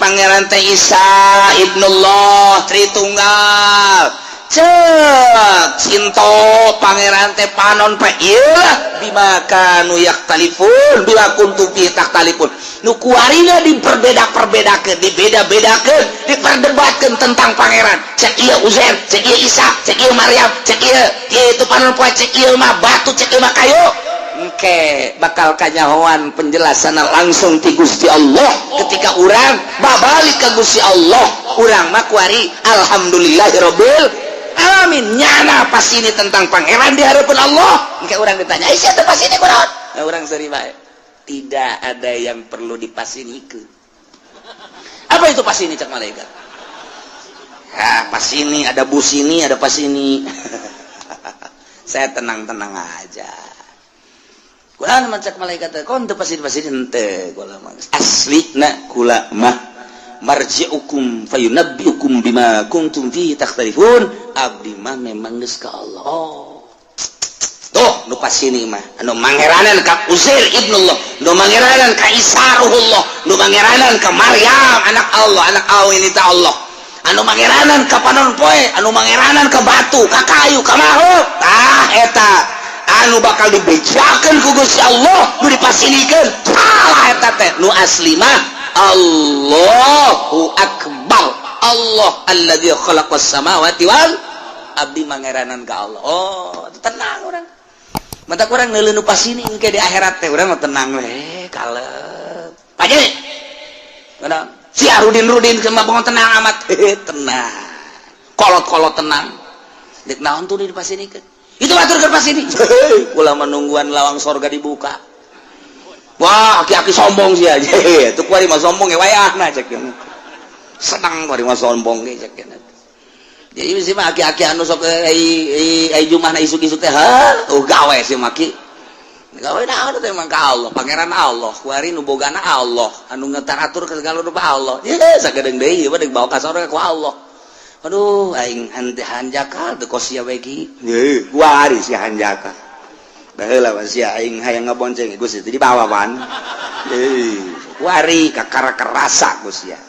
Pangeran teh Isa Ibnullah Tritunggal, cek Sinto Pangeran teh panon pe. Iyalah, bima kanu yakhtalifun, bima kuntum fi takhtalifun, nu kuarina diperbeda-perbedakeun, dibeda-bedakeun, diperdebatkeun tentang Pangeran. Cek ieu Uzair, cek ieu Isa, cek ieu Maryam, cek ieu ieu itu panon poe, cek ieu mah batu, cek ieu mah kayu. Engke bakal kanyahoan penjelasan langsung ti Gusti Allah ketika urang babalik ke Gusti Allah. Urang mah kuari alhamdulillahirabbil alamin, nyana pas ini tentang Pangeran di hadapan Allah. Engke urang ditanya, "Aisyah teh pas ini kunaon?" Nah, urang seri bae, tidak ada yang perlu dipasinikeun. Apa itu pas ini? Cak malaikat. Ya, pas ini ada bus, ini ada pas ini. Saya tenang-tenang aja. Kula mah, cak malaikat, kon teu pasini pasini henteu. Kula mah asli na kula mah marji'ukum fayunabbiukum bima kuntum fihi takhtalifun. Abdi mah memang geus ka Allah. Oh. Tuh nu pasini mah anu mangeranan ka Uzair ibnullah, nu mangeranan ka Isa ruhullah, nu mangeranan ka Maryam anak Allah, anak awin ta Allah, anu mangeranan ka panon poe, anu mangeranan ka batu, ka kayu, ka makhluk. Tah eta anu bakal dibejakeun ku Gusti Allah, nu dipasinikeun salah eta teh. Nu asli mah Allahu akbar, Allah alladzi khalaqas samawati wal abdi mangeranan ka Allah. Oh, tenang urang. Mata kurang neuleuh nu pasini engke di akhirat teh urang mah tenang we, kalem. Paje. Kadang si Arudin Rudin mah bangun tenang amat. Tenang. Kolot-kolot tenang. Dek naon tuh di pasinikeun? Itu atur ke pasini. Kula menungguan lawang sorga dibuka. Wah, aki-aki sombong sih aja. Itu kuari mah sombong ya wayahna cek. Senang kuari mah sombong ge cek. Jadi sih mah aki-aki anu sok ai ai jumahna isuk-isuk teh, ha, oh gawe sih maki. Gawe naon teh emang ka Allah, Pangeran Allah, kuari nu bogana Allah, anu ngetaratur ke segala rupa Allah. Ye, sagedeung deui ieu mah deuk bawa ka sorga ku Allah. Aduh, aing hanjakal teu kos sia we ki. Ye, kuari si hanjakal. Baheula mah sia aing hayang ngabonceng Gusti teh dibawa pan. Eh, kuari kakara kerasa ku sia.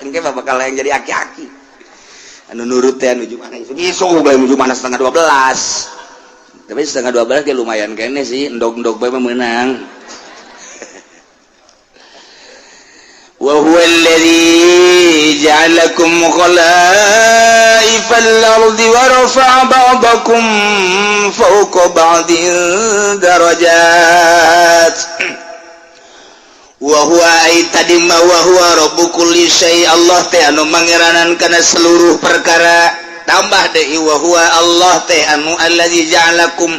Engke mah bakal yang jadi aki-aki. Anu nurut teh anu mana isuk isuk bae nuju mana setengah 12. Tapi setengah 12 ge lumayan kene sih, endog-endog bae mah meunang. Wa huwa alladhi ja'alakum khalaifal ardi wa rafa'a ba'dakum fawqa ba'din darajat. Wa huwa ay tadi ma wa huwa rabbu kulli syai, Allah teh anu mangeranan kana seluruh perkara. Tambah deui, wa huwa, Allah teh anu alladzi ja'alakum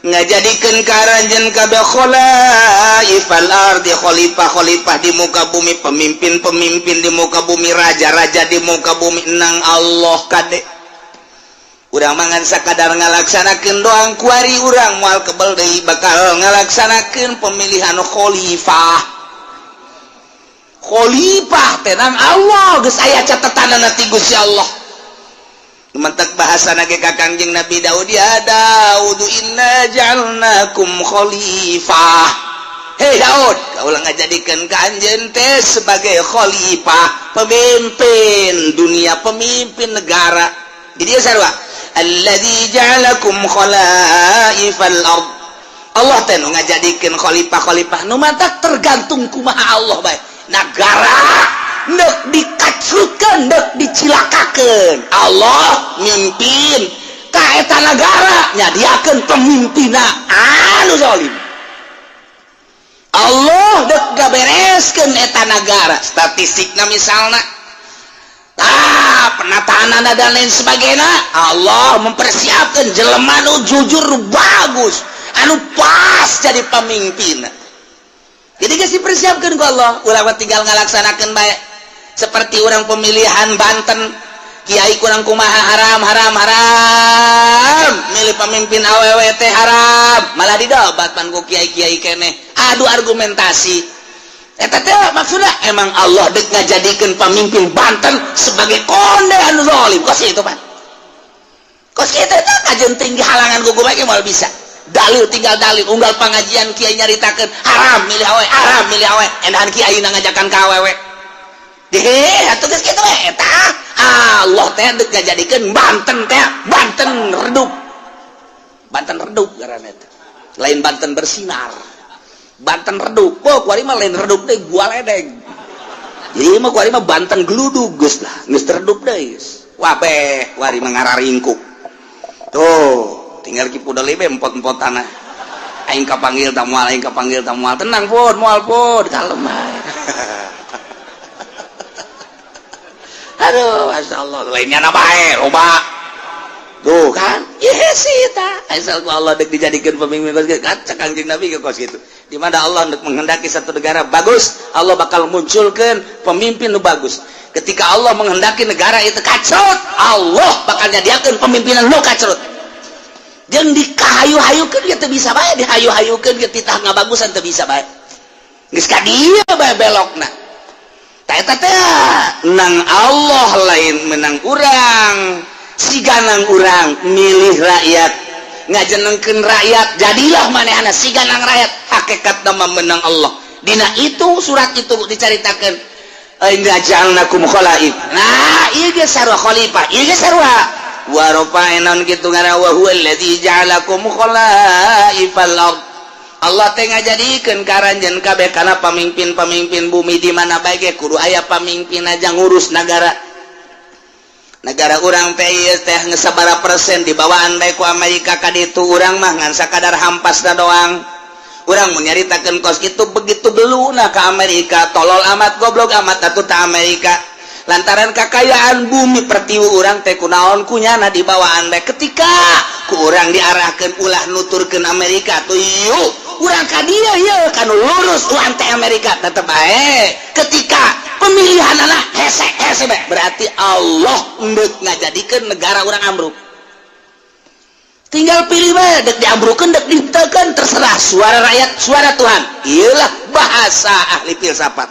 Ngajadikeun ka aranjeun kabeh khalaifal ardi, khalifah-khalifah di muka bumi, pemimpin-pemimpin di muka bumi, raja-raja di muka bumi. Nang Allah kade, urang mah ngan sakadar ngalaksanakeun doang. Kuari urang moal kebel deui bakal ngalaksanakeun pemilihan khalifah. Khalifah tenang, Allah geus aya catetanana ti Gusti Allah. Mentek bahasa nage ka Kangjeng Nabi Daud, ya Daud, inna ja'alnakum khalifah. Hei Daud, kaulah ngajadikeun ka anjeun teh sebagai khalifah, pemimpin dunia, pemimpin negara. Di dia sarua, alladzi ja'alakum khalaifal ard. Allah teh nu ngajadikeun khalifah-khalifah nu matak tergantung kumaha Allah bae. Negara ndek dikacrutkeun, ndek dicilakakeun, Allah mimpin ka eta nagara, nyadiakeun pemimpinna anu zalim. Allah dek gabereskeun eta nagara, statistikna misalna, ah, penataan dan lain sebagainya, Allah mempersiapkan jelema nu jujur, nu bagus, anu pas jadi pemimpin. Jadi geus dipersiapkan ku Allah. Urang mah tinggal ngalaksanakeun bae. Seperti orang pemilihan Banten, kiai kurang kumaha, haram, haram, haram, milih pemimpin awewe teh haram, malah didobat pan ku kiai-kiai keneh, adu argumentasi. Eta teh maksudnya emang Allah dek ngajadikeun pemimpin Banten sebagai konde anu zalim. Kos itu pan, kos itu teh kajen tinggi halangan gugu bae moal bisa. Dalil tinggal dalil, unggal pengajian kiai nyaritakeun haram milih awewe, haram milih awewe, endahan kiai ngajakan ka awewe deh atuh. Geus kitu we eta Allah teh dek ngajadikeun Banten teh Banten redup. Banten redup ngaranna teh, lain Banten bersinar, Banten redup. Oh, kuari mah lain redup deh, gua ledeng. Jadi mah kuari mah Banten geludug, geus lah, geus redup deui geus. Wabeh kuari mah ngararingkuk tuh, tinggal Ki Pudel be empot-empot tanah. Aing kapanggil tak moal, aing kapanggil tak moal. Tenang pun, moal pun, kalem bae. Aduh, masya Allah, lainnya na bae loba tuh kan. Iya sih ta, asal ku Allah dek dijadikan pemimpin kos kitu. Kaca Kangjeng Nabi ke kos gitu. Di mana Allah dek menghendaki satu negara bagus, Allah bakal munculkan pemimpin nu bagus. Ketika Allah menghendaki negara itu kacrut, Allah bakal nyadiakeun pemimpinan nu kacrut. Jeung dikahayu-hayukeun ge teu bisa bae, dihayu-hayukeun ge titah ngabagusan teu bisa bae. Geus ka dieu bae belokna. Tah eta teh nang Allah, lain menang urang. Siganang urang milih rakyat, ngajenengkeun rakyat, jadilah manehna siganang rakyat, hakikat nama menang Allah. Dina itu surat itu dicaritakeun, inna ja'alnakum khalaif. Nah, ieu ge sarua khalifah, ieu ge sarua wa rafa'na kitu ngaran, wa huwa allazi ja'alakum khalaifal ard. Allah teh ngajadikeun ka aranjeun kabeh kana pamimpin-pamimpin bumi. Di mana bae ge kudu aya pamimpin aja ngurus negara. Negara urang teh ieu teh geus sabaraha persen dibawaan bae ku Amerika ka ditu. Urang mah ngan sakadar hampasna doang. Urang mun nyaritakeun kos kitu, begitu beluna ka Amerika, tolol amat, goblok amat atuh ta Amerika, lantaran kakayaan bumi pertiwi urang teh kunaon kunyana dibawaan bae. Ketika ku urang diarahkeun ulah nuturkeun Amerika tuh, yuk urang ka dieu, ieu kanu lurus urang teh Amerika tetep bae. Ketika pemilihan anak hese hese bae, berarti Allah endek ngajadikeun negara urang ambruk. Tinggal pilih bae, dek diambrukeun, dek ditekan, terserah. Suara rakyat suara Tuhan, iyalah bahasa ahli filsafat.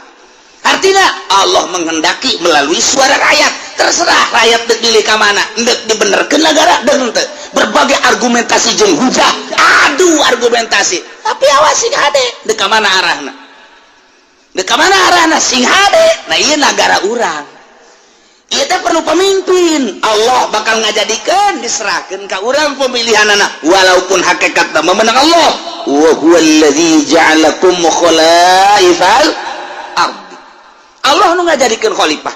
Artinya Allah menghendaki melalui suara rakyat, terserah rakyat dek pilih ka mana, dek dibenerkeun negara dek henteu. Berbagai argumentasi jeung hujah, adu argumentasi, tapi awas, sing hade dek ka mana arahna, dek ka mana arahna, sing hade. Nah, ieu negara urang ieu teh perlu pemimpin. Allah bakal ngajadikeun, diserahkeun ka urang pemilihan anak, walaupun hakikatna memenang Allah. Wa huwallazi ja'alakum khalaifal ardi. Allah nu ngajadikeun khalifah.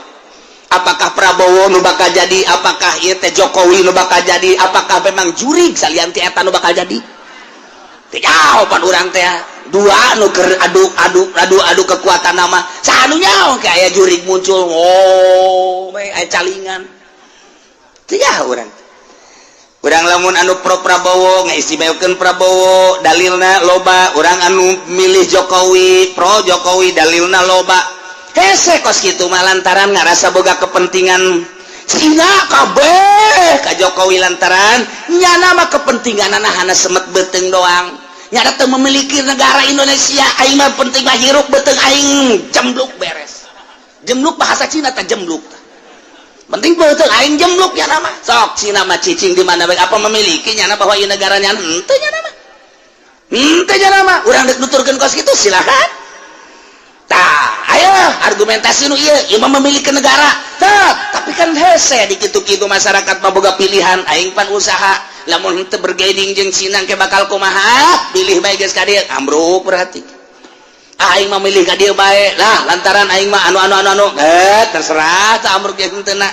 Apakah Prabowo nu bakal jadi, apakah ieu teh Jokowi nu bakal jadi, apakah memang jurig salian ti eta nu bakal jadi, teu jawaban urang teh. Dua nu keur adu adu adu adu kekuatan nama, saha nu nyaho kayak jurig muncul, oh, aya calingan, teu nyaho urang. Urang lamun anu pro Prabowo ngaistimewakeun Prabowo, dalilna loba. Urang anu milih Jokowi, pro Jokowi, dalilna loba. Hese kos kitu mah lantaran ngarasa boga kepentingan. Cina kabeh ka Jokowi lantaran nyana mah kepentingan hana semet beuteung doang, nyana teu memiliki negara Indonesia. Aing mah penting mah hirup beuteung aing jembluk, beres. Jembluk bahasa Cina tak jembluk, penting beuteung aing jembluk nyana mah. Sok Cina mah cicing di mana bae, apa memiliki nyana bahwa ieu negaranya? Henteu nyana mah, henteu nyana mah. Urang deuk nuturkeun kos kitu silakan. Tah, ayo argumentasi nu ieu, ieu mah memiliki negara. Tah, tapi kan hese di kitu-kitu, masyarakat mah boga pilihan. Aing pan usaha, lamun henteu bergaining jeung Cina ke bakal kumaha? Pilih bae geus ka dieu, ambruk berarti. Aing mah milih ka dieu bae lah lantaran aing mah anu anu anu anu, eh terserah tah, ambruk jeung henteu na.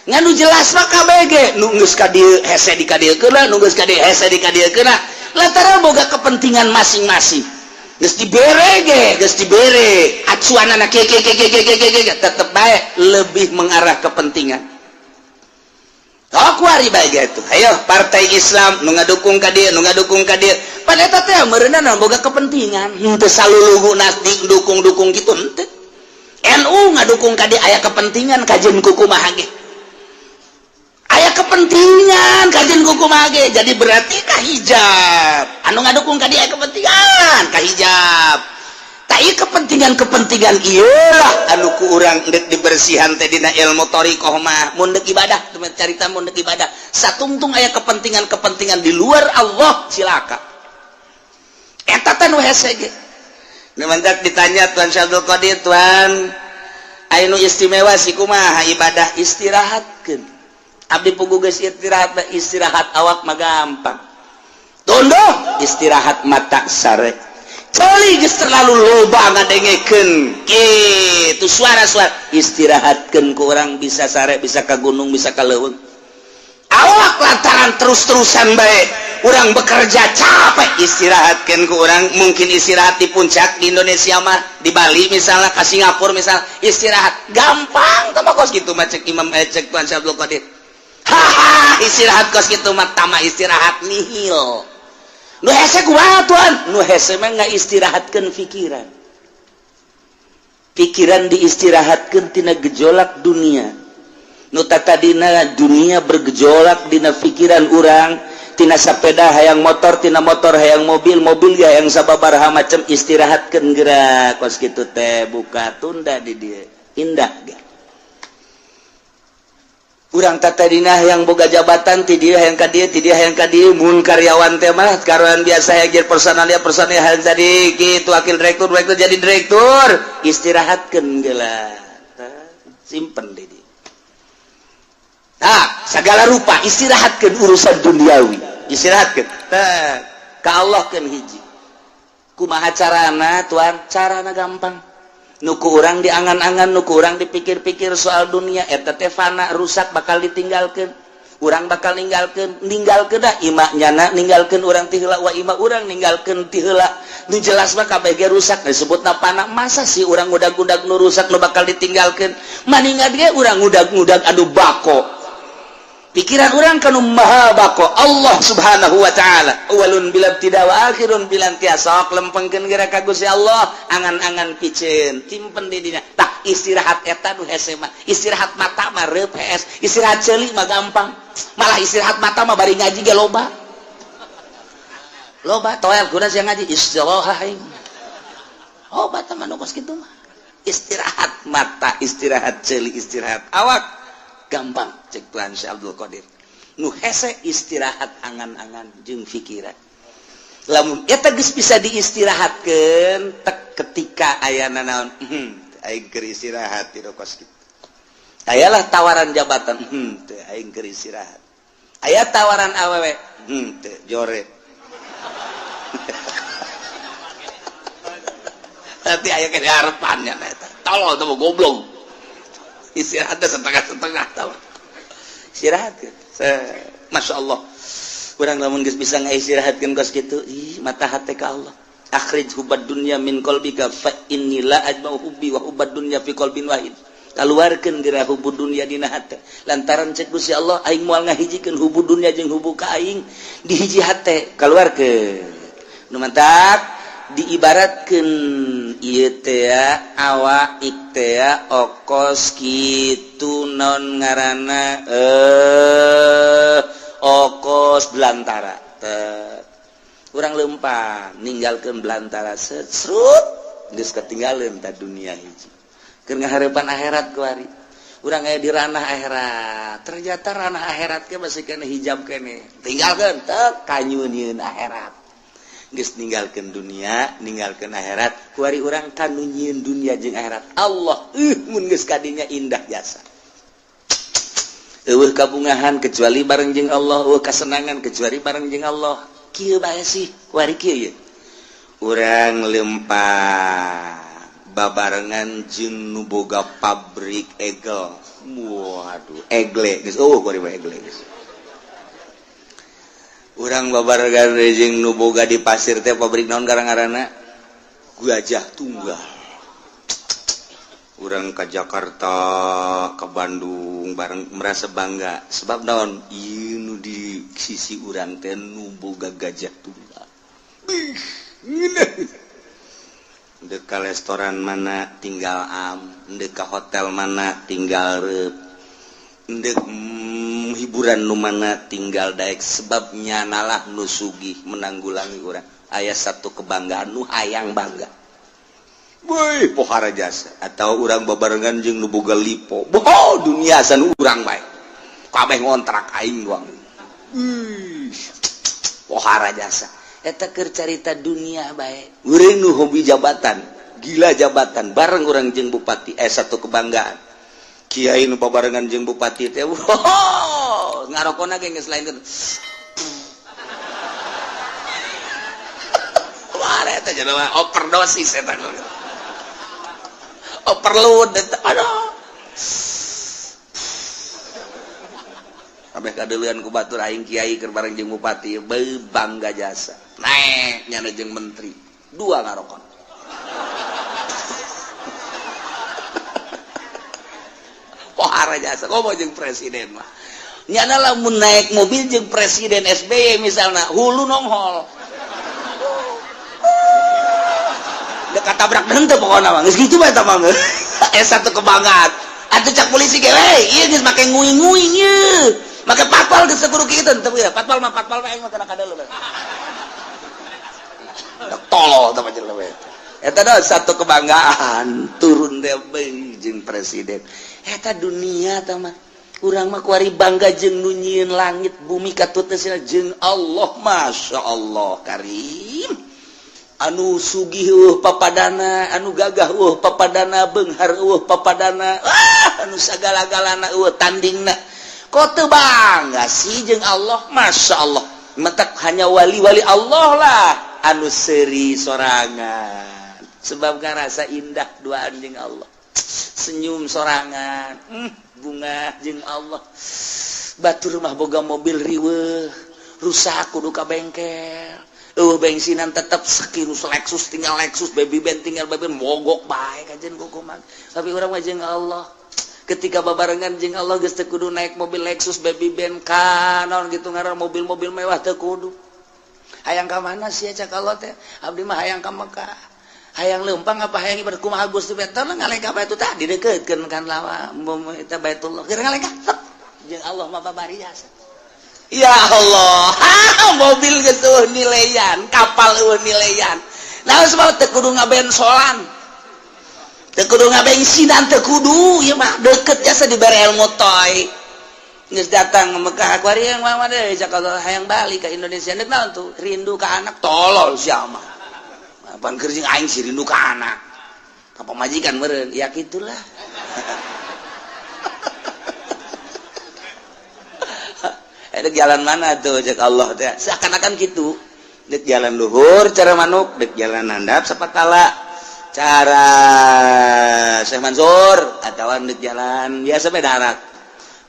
Ngan nu jelas mah KBG nu geus ka dieu hese di ka dieu keuna, nu geus ka dieu hese di ka dieu keuna lantaran boga kepentingan masing-masing. Geus dibere ge, geus dibere acuan anak ke ke ke ke ke ke ke, tetep bae lebih mengarah kepentingan. Oh, kuari bae gitu. Ayo partai Islam nu ngadukung ka dieu, nu ngadukung ka dieu, pada eta teh meureunna boga kepentingan, henteu saluluhuna dukung-dukung gitu, henteu. NU ngadukung ka dieu aya kepentingan, kajeun kumaha ge aya kepentingan, kajeun kumaha ge. Jadi berarti ka hijab anu ngadukung ka dieu aya kepentingan ka hijab. Tak, ieu kepentingan-kepentingan ieu lah anu ku urang deuk dibersihan teh dina ilmu thariqah mah. Mun deuk ibadah, carita mun deuk ibadah satungtung aya kepentingan-kepentingan di luar Allah, cilaka. Eta teh nu hese ge. Nu mantak ditanya Tuan Syekh Abdul Qadir, "Tuan, anu istimewa si kumaha ibadah?" "Istirahatkeun. Abdi pugu geus istirahat." Istirahat awak mah gampang tunduh, istirahat mata sare. Ceuli geus terlalu loba ngadengekeun kitu suara-suara, istirahatkeun ku urang bisa sare, bisa ka gunung, bisa ka leuweung. Awak lantaran terus-terusan bae urang bekerja capek, istirahatkan ku urang mungkin istirahat di puncak di Indonesia mah, di Bali misalnya, ke Singapura misalnya, istirahat gampang. Tama kos gitu mah cek Imam, eh, cek Tuan Syekh Abdul Qadir, haha, istirahat kos gitu mah tama istirahat nihil. Nu hese kumaha, Tuan? Nu hese mah nggak istirahatkan pikiran, pikiran diistirahatkan tina gejolak dunia. Nu tadina dunia bergejolak dina pikiran urang, tina sepeda hayang motor, tina motor hayang mobil, mobil ya yang sababaraha macam, istirahatkan gerak kos gitu teh, buka tunda di dia indah gak. Urang tadina yang boga jabatan ti dia hayang ka dieu, ti dia hayang ka dieu. Mun karyawan teh mah karyawan biasa yang jadi personalia, personalia hayang tadi gitu, wakil direktur, direktur, jadi direktur, istirahatkan geula, simpen di dia. Nah, segala rupa istirahatkan urusan duniawi, istirahatkan. Nah, ka Allah kan hiji. Kumaha carana, Tuan? Carana gampang. Nu ku urang diangan-angan, nu ku urang dipikir-pikir soal dunia, eta teh fana, rusak, bakal ditinggalkan. Urang bakal ninggalkeun, ninggalkeun dah ima nyana ninggalkeun urang ti heula, wa ima urang ninggalkeun ti heula. Nu jelas mah kabeh ge rusak, disebutna fana. Masa sih urang ngudag-ngudag nu rusak, nu bakal ditinggalkeun? Maningan ge urang ngudag-ngudag anu bako, pikiran urang kanu maha bako, Allah Subhanahu wa taala, awalun bila tidak wa akhirun bila intiha. Sok lempengkeun geura ka Gusti Allah, angan-angan piceun simpen di dinya. Tah, istirahat eta nu hese mah. Istirahat mata mah reup hees, istirahat ceuli mah gampang. Malah istirahat mata mah bari ngaji ge loba loba toel guna sia ngaji istirahat aing. Oh, bata mah nu kos kitu mah. Istirahat mata, istirahat ceuli, istirahat awak gampang cek Tuhan Syekh Abdul Qadir. Nu hese istirahat angan-angan jeung pikiran. Lamun eta geus bisa diistirahatkeun tek, ketika aya nanaon, aing keur istirahat di kos kitu. Ayalah tawaran jabatan, teu, aing keur istirahat. Aya tawaran awewe, teu, jore. Nanti aya ke harapannya eta. Tolol tuh, goblok. Istirahatnya setengah-setengah tau. Istirahat kan. Masya Allah. Urang lamun geus bisa ngaistirahatkeun kos kitu, ih, mata hati ka Allah. Akhrij hubbad dunya min qalbika fa inni la ajma'u hubbi wa hubbad dunya fi qalbin wahid. Keluarkan geura hubu dunia dina hate, lantaran cek Gusti Allah, aing moal ngahijikeun hubu dunia jeung hubu ka aing di hiji hate. Keluarkeun nu mantak diibaratkeun ieu teh awak teh okos kitu, non ngaranna okos belantara. Urang lempang ninggalkeun belantara, serut geus ketinggalan ta dunia hiji. Keur ngaharepan akhirat, kuari urang aya di ranah akhirat. Ternyata ranah akhirat ke masih kena hijab kene, tinggalkeun tek kanyunieun akhirat. Geus ninggalkeun dunia, ninggalkeun akhirat, kuari urang kanu nyieun dunia jeung akhirat, Allah. Mun geus kadinya indah jasa, eueuh kabungahan kecuali bareng jeung Allah, eueuh kasenangan kecuali bareng jeung Allah. Kieu bae sih kuari, kieu ye urang lempang babarengan jeung nu boga pabrik egel. Waduh, egle geus, oh, kuari mah egle geus. Urang babarengan jeung nu boga di pasir teh pabrik naon garang-garana, Gajah Tunggal. Urang ke Jakarta, ke Bandung bareng merasa bangga, sebab naon? Ieu nu di sisi urang teh nu boga Gajah Tunggal. Ih, ngeunah. Dek ka restoran mana tinggal am, dek ka hotel mana tinggal rep, dek hiburan nu mana tinggal daek, sebabnya nalah nu sugih menanggulangi urang. Aya satu kebanggaan nu hayang bangga. Woi, pohara jasa. Atau urang babarengan jeung nu boga lipo. Boh, dunia san urang bae. Kabeh ngontrak aing doang. Ih, pohara jasa. Eta keur carita dunia bae. Urang nu hobi jabatan, gila jabatan, bareng urang jeung bupati, satu kebanggaan. Kiai nu babarengan jeung bupati teh, wow, ngarokona ge geus lain. Wah, eta jelema overdosis eta. Overload eta. Aduh. Kabeh kadeuleun ku batur, aing kiai keur bareng jeung bupati, beuh, bangga jasa. Naek nyana jeung menteri, dua ngarokon. Pohara jasa, komo jeung presiden mah. Nyana lamun naik mobil jeung Presiden SBY misalna, hulu nonghol. Dek tabrak henteu pokona mah. Geus kitu bae eta mah. Satu kebanggaan. Atuh cak polisi ge, we, ieu geus make nguing-nguing ieu. Make patpal geus kudu kitu teu ya. Patpal mah patpal mah aing mah kana kadeuleu. Tolol tah jelema eta. Eta dah satu kebanggaan turun teh jeung presiden. Eta dunia tah mah. Urang mah kuari bangga jeung nu nyieun langit bumi katut teh jeung Allah, Masya Allah Karim. Anu sugih eueuh papadana, anu gagah eueuh papadana, beunghar eueuh papadana, anu sagala-galana eueuh tandingna. Kok teu bangga sih jeung Allah, Masya Allah. Mentak hanya wali-wali Allah lah anu seuri sorangan, sebab ngarasa indah duaan jeung Allah, senyum sorangan, bunga jeung Allah. Batur mah boga mobil riweuh, rusak kudu ka bengkel, eueuh bensinan tetep sekirus Lexus tinggal Lexus, baby band tinggal baby band, mogok bae kajen kukuman. Tapi urang mah jeung Allah, ketika babarengan jeung Allah geus teu kudu naik mobil Lexus, baby band, kanon gitu ngaran mobil-mobil mewah teu kudu. Hayang ka mana sih cak Allah teh? Abdi mah hayang ka Mekah. Hayang leumpang apa hayang ibadah kumaha Gusti teh? Ngalengkah bae tah didekeutkeun kan lawa eta Baitullah. Keur ngalengkah jeung Allah mah babari jasa. Ya Allah, mobil geus eueuh nileyan, kapal eueuh nileyan. Nah, sebab teu kudu ngabensolan. Teu kudu ngabensinan, teu kudu, ieu mah deket jasa dibere ilmu toy. Geus datang ke Mekah kuari yang mah deui cak Allah hayang balik ke Indonesia. Nek naon tuh? Rindu ka anak, tolol sia mah. Apaan keur jeung aing sih rindu ka anak. Ka pamajikan meureun, ya kitulah. Dek jalan mana tuh cek Allah teh, seakan-akan gitu. Dek jalan luhur cara manuk, dek jalan handap sapatala cara Syekh Mansur, atawa dek jalan biasa bae darat.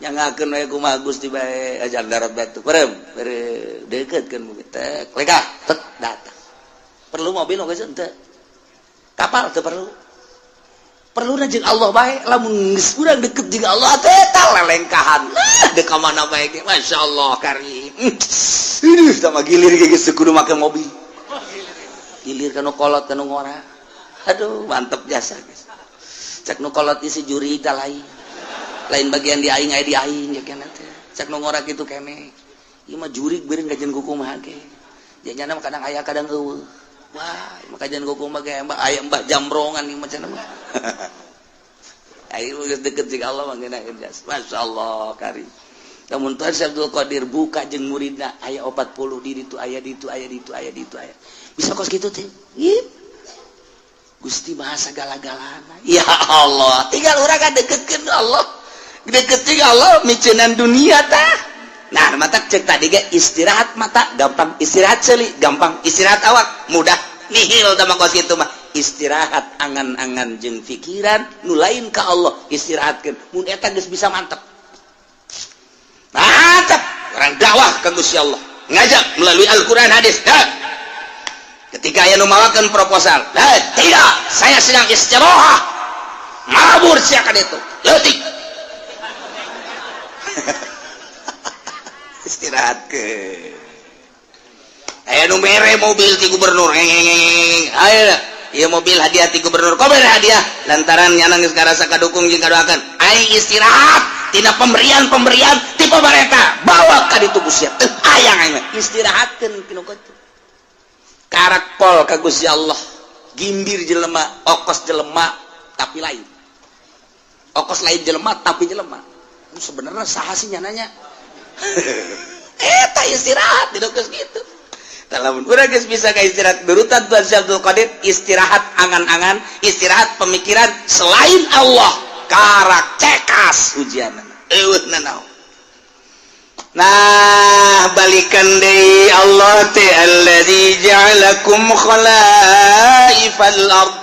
Nyangakeun we kumaha Gusti bae, jalan darat batu perem bere deuketkeun bumi tek lekah tek datang. Perlu mobil oge henteu, kapal teu perlu. Perlu jeung Allah bae. Lamun geus urang deket jeung Allah teh, eta lelengkahan lah dek ka mana bae ge. Masya Allah karim. Ini sama gilir ge geus kudu make mobil, gilir kanu kolot, kanu ngora. Aduh, mantep jasa, guys. Cek nu kolot isi juri tah lain lain bagian di aing, aya di aing ya kena teh. Cek nu ngora kitu kene, ieu mah jurig beureun kajian kumaha ge. Jadinya mah kadang aya, kadang eueuh. Wah, mah kajian kumaha ge, mbah aya mbah jambrongan ieu mah cenah mah. Ayo geus deket jeung Allah mah ngeunah jas. Masya Allah karim. Namun Tuan Syekh Abdul Qadir buka jeung muridna aya 40 di ditu, aya di ditu, aya di ditu, aya di ditu, aya. Bisa kos kitu teh. Gusti bahasa gala-galana. Ya Allah, tinggal urang kan deketkeun Allah. Deket jeung Allah miceunan dunia tah. Nah, mata cek tadi ge istirahat mata gampang, istirahat seuli gampang, istirahat awak mudah. Nihil tah mah kos kitu mah. Istirahat angan-angan jeung pikiran nu lain ka Allah istirahatkeun. Mun eta geus bisa, mantep. Mantap. Orang dakwah ka Gusti Allah. Ngajak melalui Al-Qur'an, hadis. Dah. Ketika aya nu mawakeun proposal, "Nah, tidak, saya sedang istirahat." Mabur sia ka ditu. Leutik. Istirahat ke. Aya nu mere mobil ti gubernur. Ngeng. Ayo, ieu mobil hadiah ti gubernur. Kok mere hadiah? Lantaran nyana geus ngarasa kadukung jeung kadoakeun. Aing istirahat tina pemberian-pemberian ti pemerintah. Bawa ka ditu ku sia. Teu hayang aing mah. Istirahatkeun kinu kitu. Karak pol ka Gusti Allah. Gimbir jelema, okos jelema tapi lain. Okos lain jelema tapi jelema. Sebenarnya saha sih nyananya? Eta istirahat di geus kitu. Lamun urang geus bisa ka istirahat nurutan Tuan Syekh Abdul Qadir, istirahat angan-angan, istirahat pemikiran selain Allah, karak cekas ujian. Eueuh nanaon. Nah, balikan deui Allah teh alladzi ja'alakum khalaifal ard,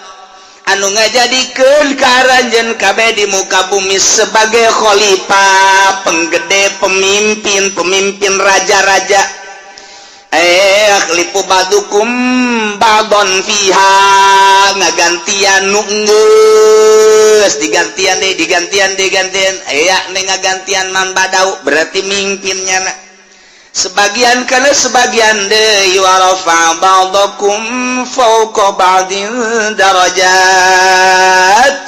anu ngajadikeun ka aranjeun kabeh di muka bumi sebagai khalifah, penggede, pemimpin, pemimpin raja-raja. Yakhlifu ba'dukum ba'don fiha, ngagantian nu geus digantian deui, digantian, digantian, aya nu ngagantian man badau, berarti mimpinnya na sebagian kana sebagian deui. Wa rafa ba'dakum fawqa ba'din darajat,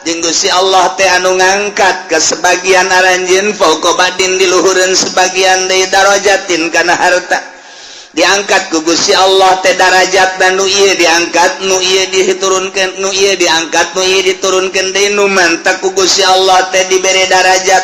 jeung Gusti Allah teh anu ngangkat ke sebagian aranjeun, fawqa ba'din, di luhureun sebagian deui, darajatin, kana harta. Diangkat ku Gusti Allah teh darajat, dan nu ieu diangkat, nu ieu diturunkeun, nu ieu diangkat, nu ieu diturunkeun deui. Nu mantak ku Gusti Allah teh dibere darajat,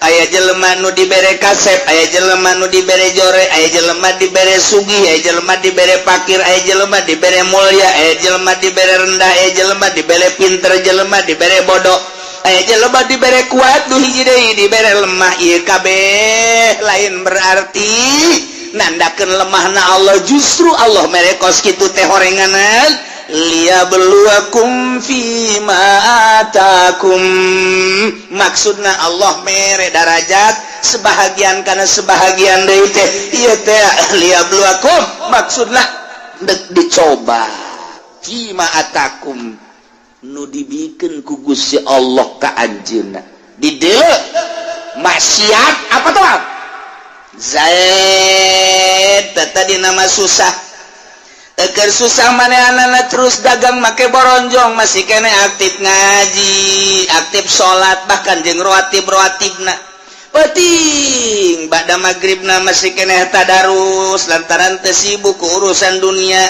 aya jelema nu dibere kasep, aya jelema nu dibere jore, aya jelema dibere sugih, aya jelema dibere pakir, aya jelema dibere mulia, aya jelema dibere rendah, aya jelema dibere pinter, jelema dibere bodoh, aya jelema dibere kuat, nu hiji deui dibere lemah. Ieu kabeh lain berarti nandakeun lemahna Allah, justru Allah mere kos kitu teh horenganan liyabluwakum fima atakum. Maksudna Allah mere darajat sebahagian karena sebahagian deui teh ieu teh liyabluwakum, maksudna dek dicoba, fima atakum, nu dibikeun ku Gusti Allah ka anjeunna. Di dieu maksiat apa tuh Zaid tadi nama susah. Eker susah manehna terus dagang make boronjong, masih kene aktif ngaji, aktif salat, bahkan jeung rawatib rawatibna penting. Ba'da maghribna masih kene tadarus lantaran teu sibuk ku urusan dunia.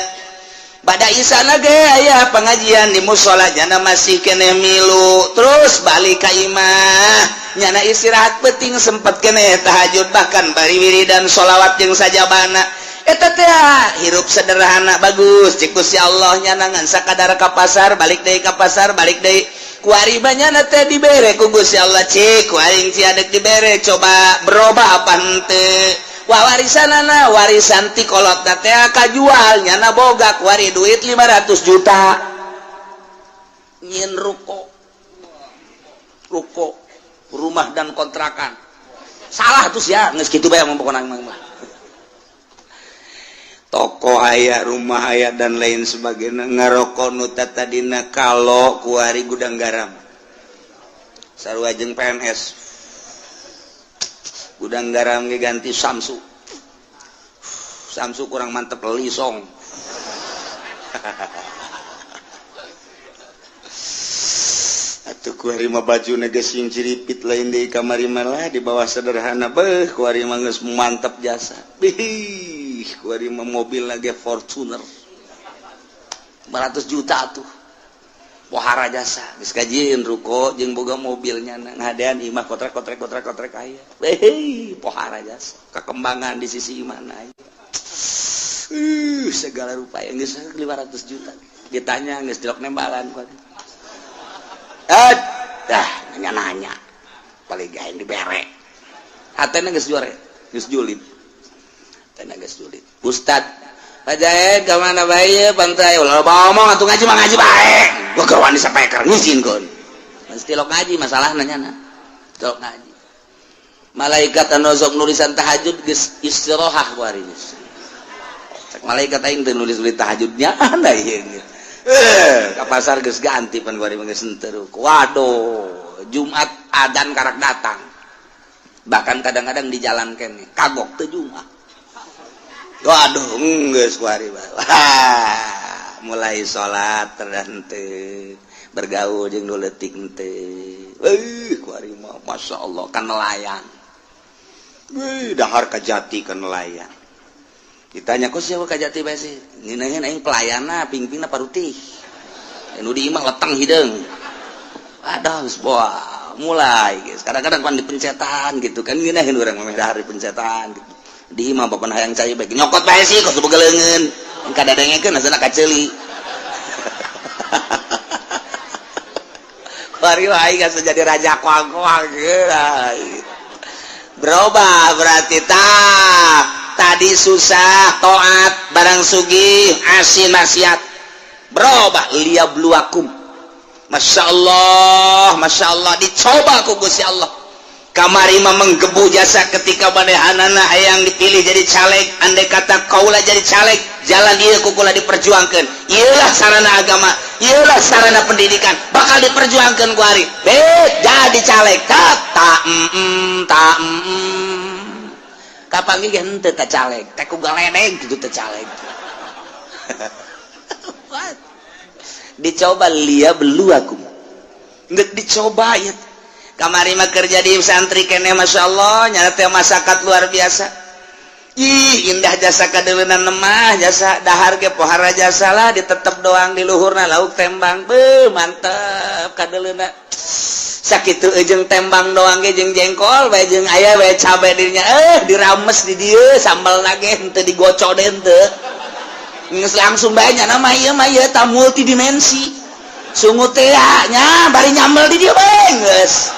Ba'da isana ge aya pengajian di musola, jana masih kene milu. Terus balik ka imah, nyana istirahat penting, sempet kene tahajud, bahkan bari wiridan sholawat jeung sajabana. Eta teh hirup sederhana bagus cik Gusti Allah. Nyanangan sakadar ka pasar, balik deui ka pasar, balik deui. Kuari nyana teh dibere ku Gusti Allah, cik ku aing sia dek dibere, coba berubah apa henteu. Wah, warisanana, warisan ti kolot teh kajual, nyana boga kuari duit 500 juta, nyin ruko, ruko rumah dan kontrakan. Salah tuh ya, geus kitu bae mah pokona mah. Toko aya, rumah aya, dan lain sebagainya. Ngarokok nu tadina kalau kuari Gudang Garam, sarua jeung PNS. Gudang Garam ge ganti Samsu. Samsu kurang mantep, Lisong. Atuh kuari mah baju geus sing ciripit, lain di kamari malah di bawah sederhana. Beuh, kuari mah geus mantep jasa. Bih, kuari mah mobil lagi Fortuner 500 juta tuh, pohara jasa. Geus kajieun ruko jeung boga mobilnya, ngadean imah kotrek kotrek kotrek kotrek aya. Beuh, pohara jasa, kekembangan di sisi mana aya. Segala rupa yang geus 500 juta ditanya geus dilok nembalan kuari. Ah, dah nanya-nanya paling gaeng dibere. Hatena geus juare, geus julid. Hatena geus julid. Ustad Pak Jaed ka mana bae pantai? Ulah loba omong atuh, ngaji mah ngaji bae. Gua keur wani sapeker ngizinkeun. Mesti lok ngaji masalahna nyana. Lok ngaji. Malaikat anu sok nulisan tahajud geus istirahat ku hari geus. Cek malaikat, aing teu nulis-nulis tahajudnya anda ieu. Ka pasar geus ganti pan kuari geus henteu. Waduh, Jumat adan karak datang. Bahkan kadang-kadang di jalan kene kagok teu Jumat. Waduh, geus kuari. Wah, mulai salat terhenteu, bergaul jeung nu leutik henteu. Kuari mah Masya Allah kan nelayan. Wih, dahar kajati kan nelayan. Ditanya, kok siapa kajati bae sih? Ngeunaheun aing pelayanna, pingpingna parutih. Nu di imah leteng hideung. Aduh, geus boa, mulai guys. Kadang-kadang pan dipencetan gitu kan, ngeunaheun urang mah dahar dipencetan gitu. Di imah bapak hayang cai bae, nyokot bae sih kos boga leungeun. Kadadengekeun asana kaceuli. Kuari aing geus jadi raja koang-koang gitu. Berubah berarti tah. Tadi susah toat, barang sugih asin maksiat. Berubah liyabluwakum. Masya Allah, Masya Allah, dicoba ku Gusti Allah. Kamari mah menggebu jasa ketika manehanana hayang dipilih jadi caleg. Andai kata kaula jadi caleg, jalan ieu ku kula diperjuangkeun, ieulah sarana agama, ieulah sarana pendidikan, bakal diperjuangkeun ku ari be jadi caleg. Tak tak tak kapanggih ge henteu ka caleg teh ku galedeg kitu teh caleg. Dicoba liyabluwakum, geus dicoba ya. Kamari mah kerja di santri kene, Masya Allah, nyana teh masakat luar biasa. Ih, indah jasa, kadeuleunan lemah jasa, dahar ge pohara jasa lah, ditetep doang di luhurna lauk tembang. Beuh, mantep kadeuleuna. Sakitu jeung tembang doang ge, jeung jengkol bae, jeung aya bae cabe dirinya, dirames di dieu sambal lagi henteu digocok deh, henteu geus langsung bae nyana mah. Ieu mah ieu ta multidimensi sungut teh nya, bari nyambel di dieu bae geus.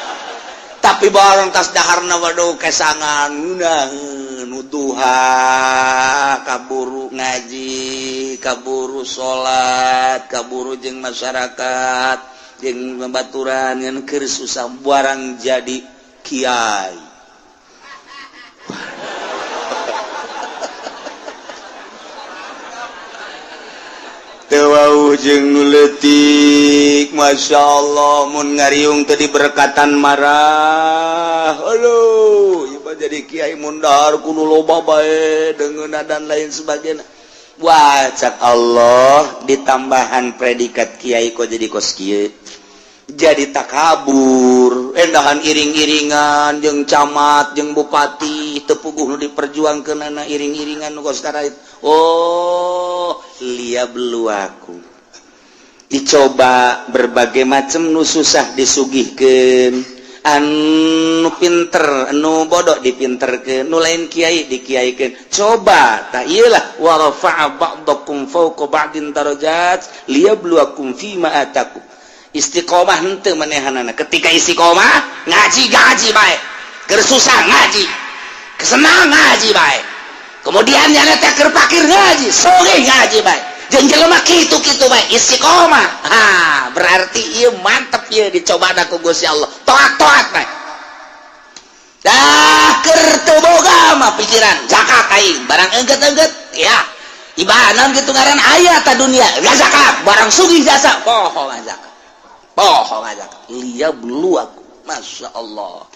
Tapi barang tas daharna, waduh, kesangan ngeunaheun duha, kaburu ngaji, kaburu salat, kaburu jeung masyarakat, jeung babaturan, ngan keur susah. Barang jadi kiai teu wauh jeung nu leutik. Masya Allah, mun ngariung teu diberkatan marah. Aduh, ieu mah jadi kiai mun dahar kudu loba bae deungeunna dan lain sebagainya. Wah, cak Allah, ditambahan predikat kiai kok jadi kos kieu, jadi takabur, endahan iring-iringan jeung camat jeung bupati, teu puguh nu diperjuangkeunana, iring-iringan nu kos karait. Oh, liyabluwakum, dicoba berbagai macam. Nu susah disugihkeun, anu pinter, anu bodoh dipinterkeun, nu lain kiai dikiaikeun. Coba tak iyalah, wa rafa'a ba'dakum fawqa ba'din darajat liyabluwakum fima atakum. Istiqomah henteu manehanana. Ketika istiqomah ngaji, ngaji bae, keur susah ngaji, kesenang ngaji bae, kemudian nyana teh keur pakir ngaji, sugih ngaji bae, jeung jelema kitu-kitu bae istiqomah. Ha, berarti ieu mantep, ieu dicoba ku Gusti Allah. Toat-toat bae dah. Keur teu boga mah pikiran zakat aing, barang engget-engget ya. Ibadah naon kitu ngaran aya ta dunia zakat barang sugih jasa poho zakat. Poho zakat. Liyabluwakum. Masya Allah.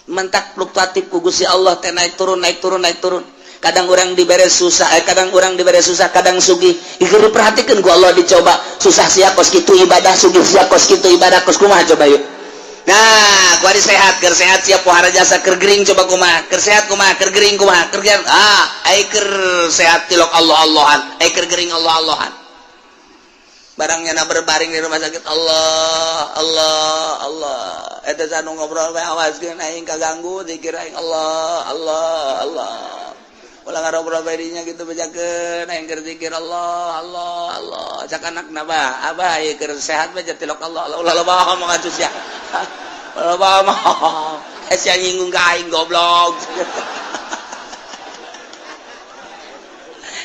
Mentak fluktuatif ku Gusti Allah teh naik turun naik turun naik turun. Kadang orang dibere susah, kadang orang dibere susah, kadang sugih. Ieu diperhatikeun ku Allah dicoba. Susah sia kos kitu ibadah, sugih sia kos kitu ibadah, kos kumaha coba yuk. Nah, kuari sehat, keur sehat sia pohara jasa, keur gering coba kumaha, keur sehat kumaha, keur gering kumaha, keur ai keur sehat tilok Allah-Allahan, ai keur gering Allah-Allahan. Barangnya na berbaring di rumah sakit Allah, Allah, Allah. Eta sanu ngobrol bae awaskeun aing kaganggu zikir aing Allah, Allah, Allah. Ulah ngarobrol bae dinya gitu bejakeun aing keur zikir Allah, Allah, Allah. Cak anakna bah, abah ieu keur sehat bae tilok Allah, Allah. Ulah loba omong atuh sia. Ulah loba omong. Sia nyinggung ka aing goblok.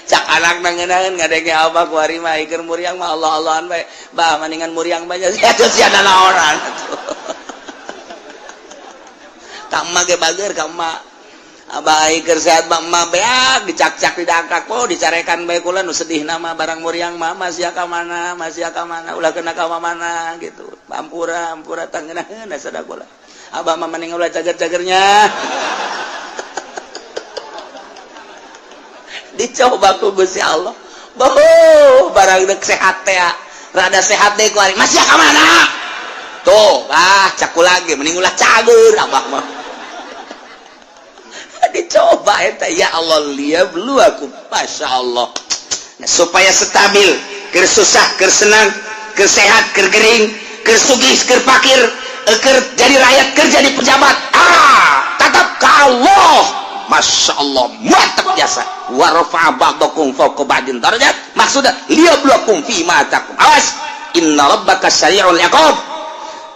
Cak anak nangeunaheun ngadenge abah kuari mah keur muriang mah Allah-Allahan bae. Bah maningan muriang bae sia atuh sia nanaonan atuh. Ka emak ge bager ka emak. Abah keur sehat mah emak beak dicak-cak didangkak oh dicarekan bae kula nu sedih nama barang muriang mah masih ka mana masih ka mana ulah kena ka mana gitu. Ampura ampura tangeunaheun sada kula. Abah mah mending ulah cager-cagernya. Dicoba ku Gusti Allah. Boh barang deuk sehat teh rada sehat deui ku ari masih ka mana? Tuh, ah caku lagi mending ulah cager abah mah. Dicoba eta ya Allah liyabluwakum masya Allah. Nah, supaya stabil keur susah keur senang keur sehat keur gering keur sugih keur fakir keur jadi rakyat keur jadi pejabat tetap ka Allah masya Allah mantap jasa wa rafa'a ba'dakum fawqa ba'din darajat maksudna liyabluwakum fi ma atakum awas inna rabbaka sari'ul iqab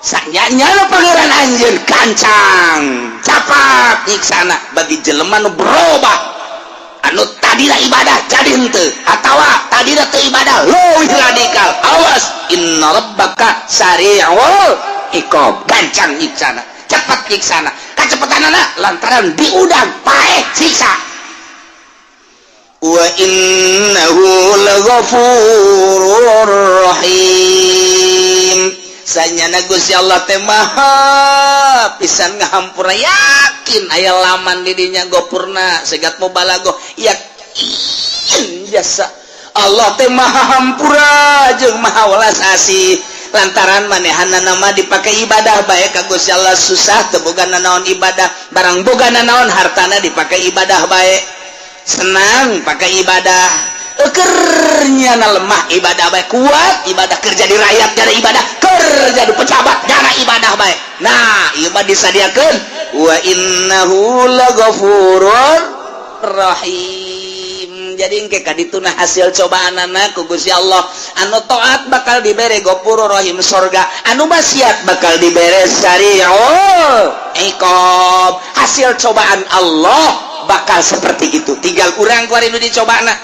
sanyanya pangeran anjeun kancang capat nyiksana bagi jelema nu berubah anu tadina ibadah jadi henteu atawa tadina teu ibadah leuwih radikal awas inna rabbaka sari'ul iqab gancang nyiksana cepat nyiksana kacepetanana lantaran diudang paeh siksa wa innahu laghafurur rahim sanyana Gusti Allah teh maha pisan ngahampura yakin aya laman di dinya gopurna segat mubalago yakin jasa Allah teh maha hampura jeung maha welas asih lantaran manehanna mah dipake ibadah bae ka Gusti Allah susah teu boga nanaon ibadah barang boga nanaon hartana dipake ibadah bae senang pakai ibadah ekernya na lemah ibadah baik kuat ibadah kerja di rakyat jadi ibadah kerja di pejabat jana ibadah baik nah ibadah disadiakeun wa innahu laghafurur rahim jadi engke kadituna hasil cobaanana ku Gusti Allah anu taat bakal dibere ghafurur rahim sorga anu maksiat bakal dibere sari'ul iqab hasil cobaan Allah bakal seperti itu tinggal urang kuari nu dicobana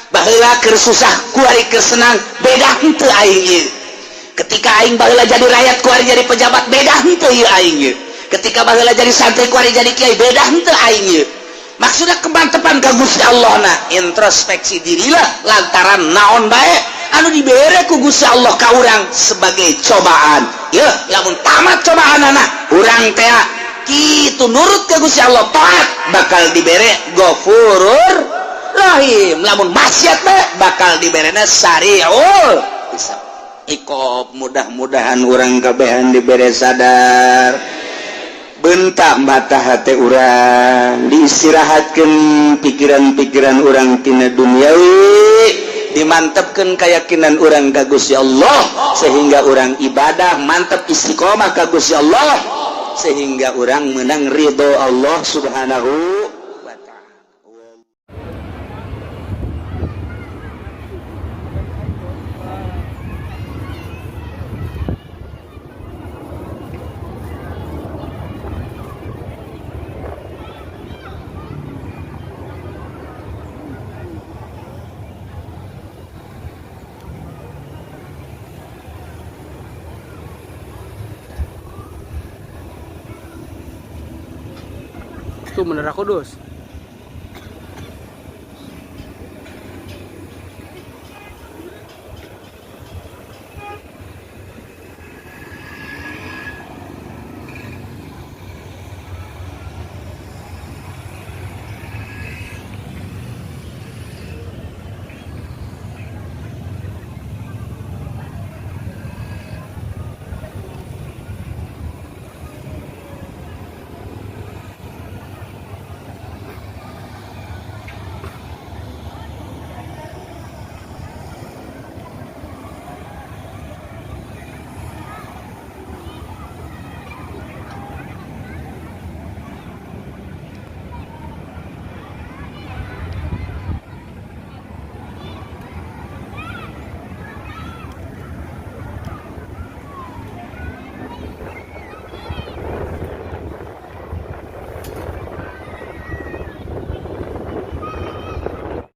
baheula keur susah kuari keur senang beda henteu aing ieu ketika aing baheula jadi rakyat kuari jadi pejabat beda henteu ieu aing ieu ketika baheula jadi santri kuari jadi kiai beda henteu aing ieu maksudna kemantepan ka Gusti Allah na introspeksi dirilah lantaran naon bae anu dibere ku Gusti Allah ka urang sebagai cobaan yeuh lamun tamat cobaanana urang teh kitu nurut ka Gusti Allah taat bakal dibere ghafurur rahim lamun maksiat bae bakal diberena sari'ul hisab iqab mudah-mudahan urang kabehan dibere sadar bentak mata hati urang diistirahatkeun pikiran-pikiran urang tina duniawi dimantepkeun keyakinan urang ka Gusti Allah sehingga urang ibadah mantep istiqomah ka Gusti Allah sehingga urang menang ridho Allah Subhanahu wa ta'ala. Itu Menara Kudus.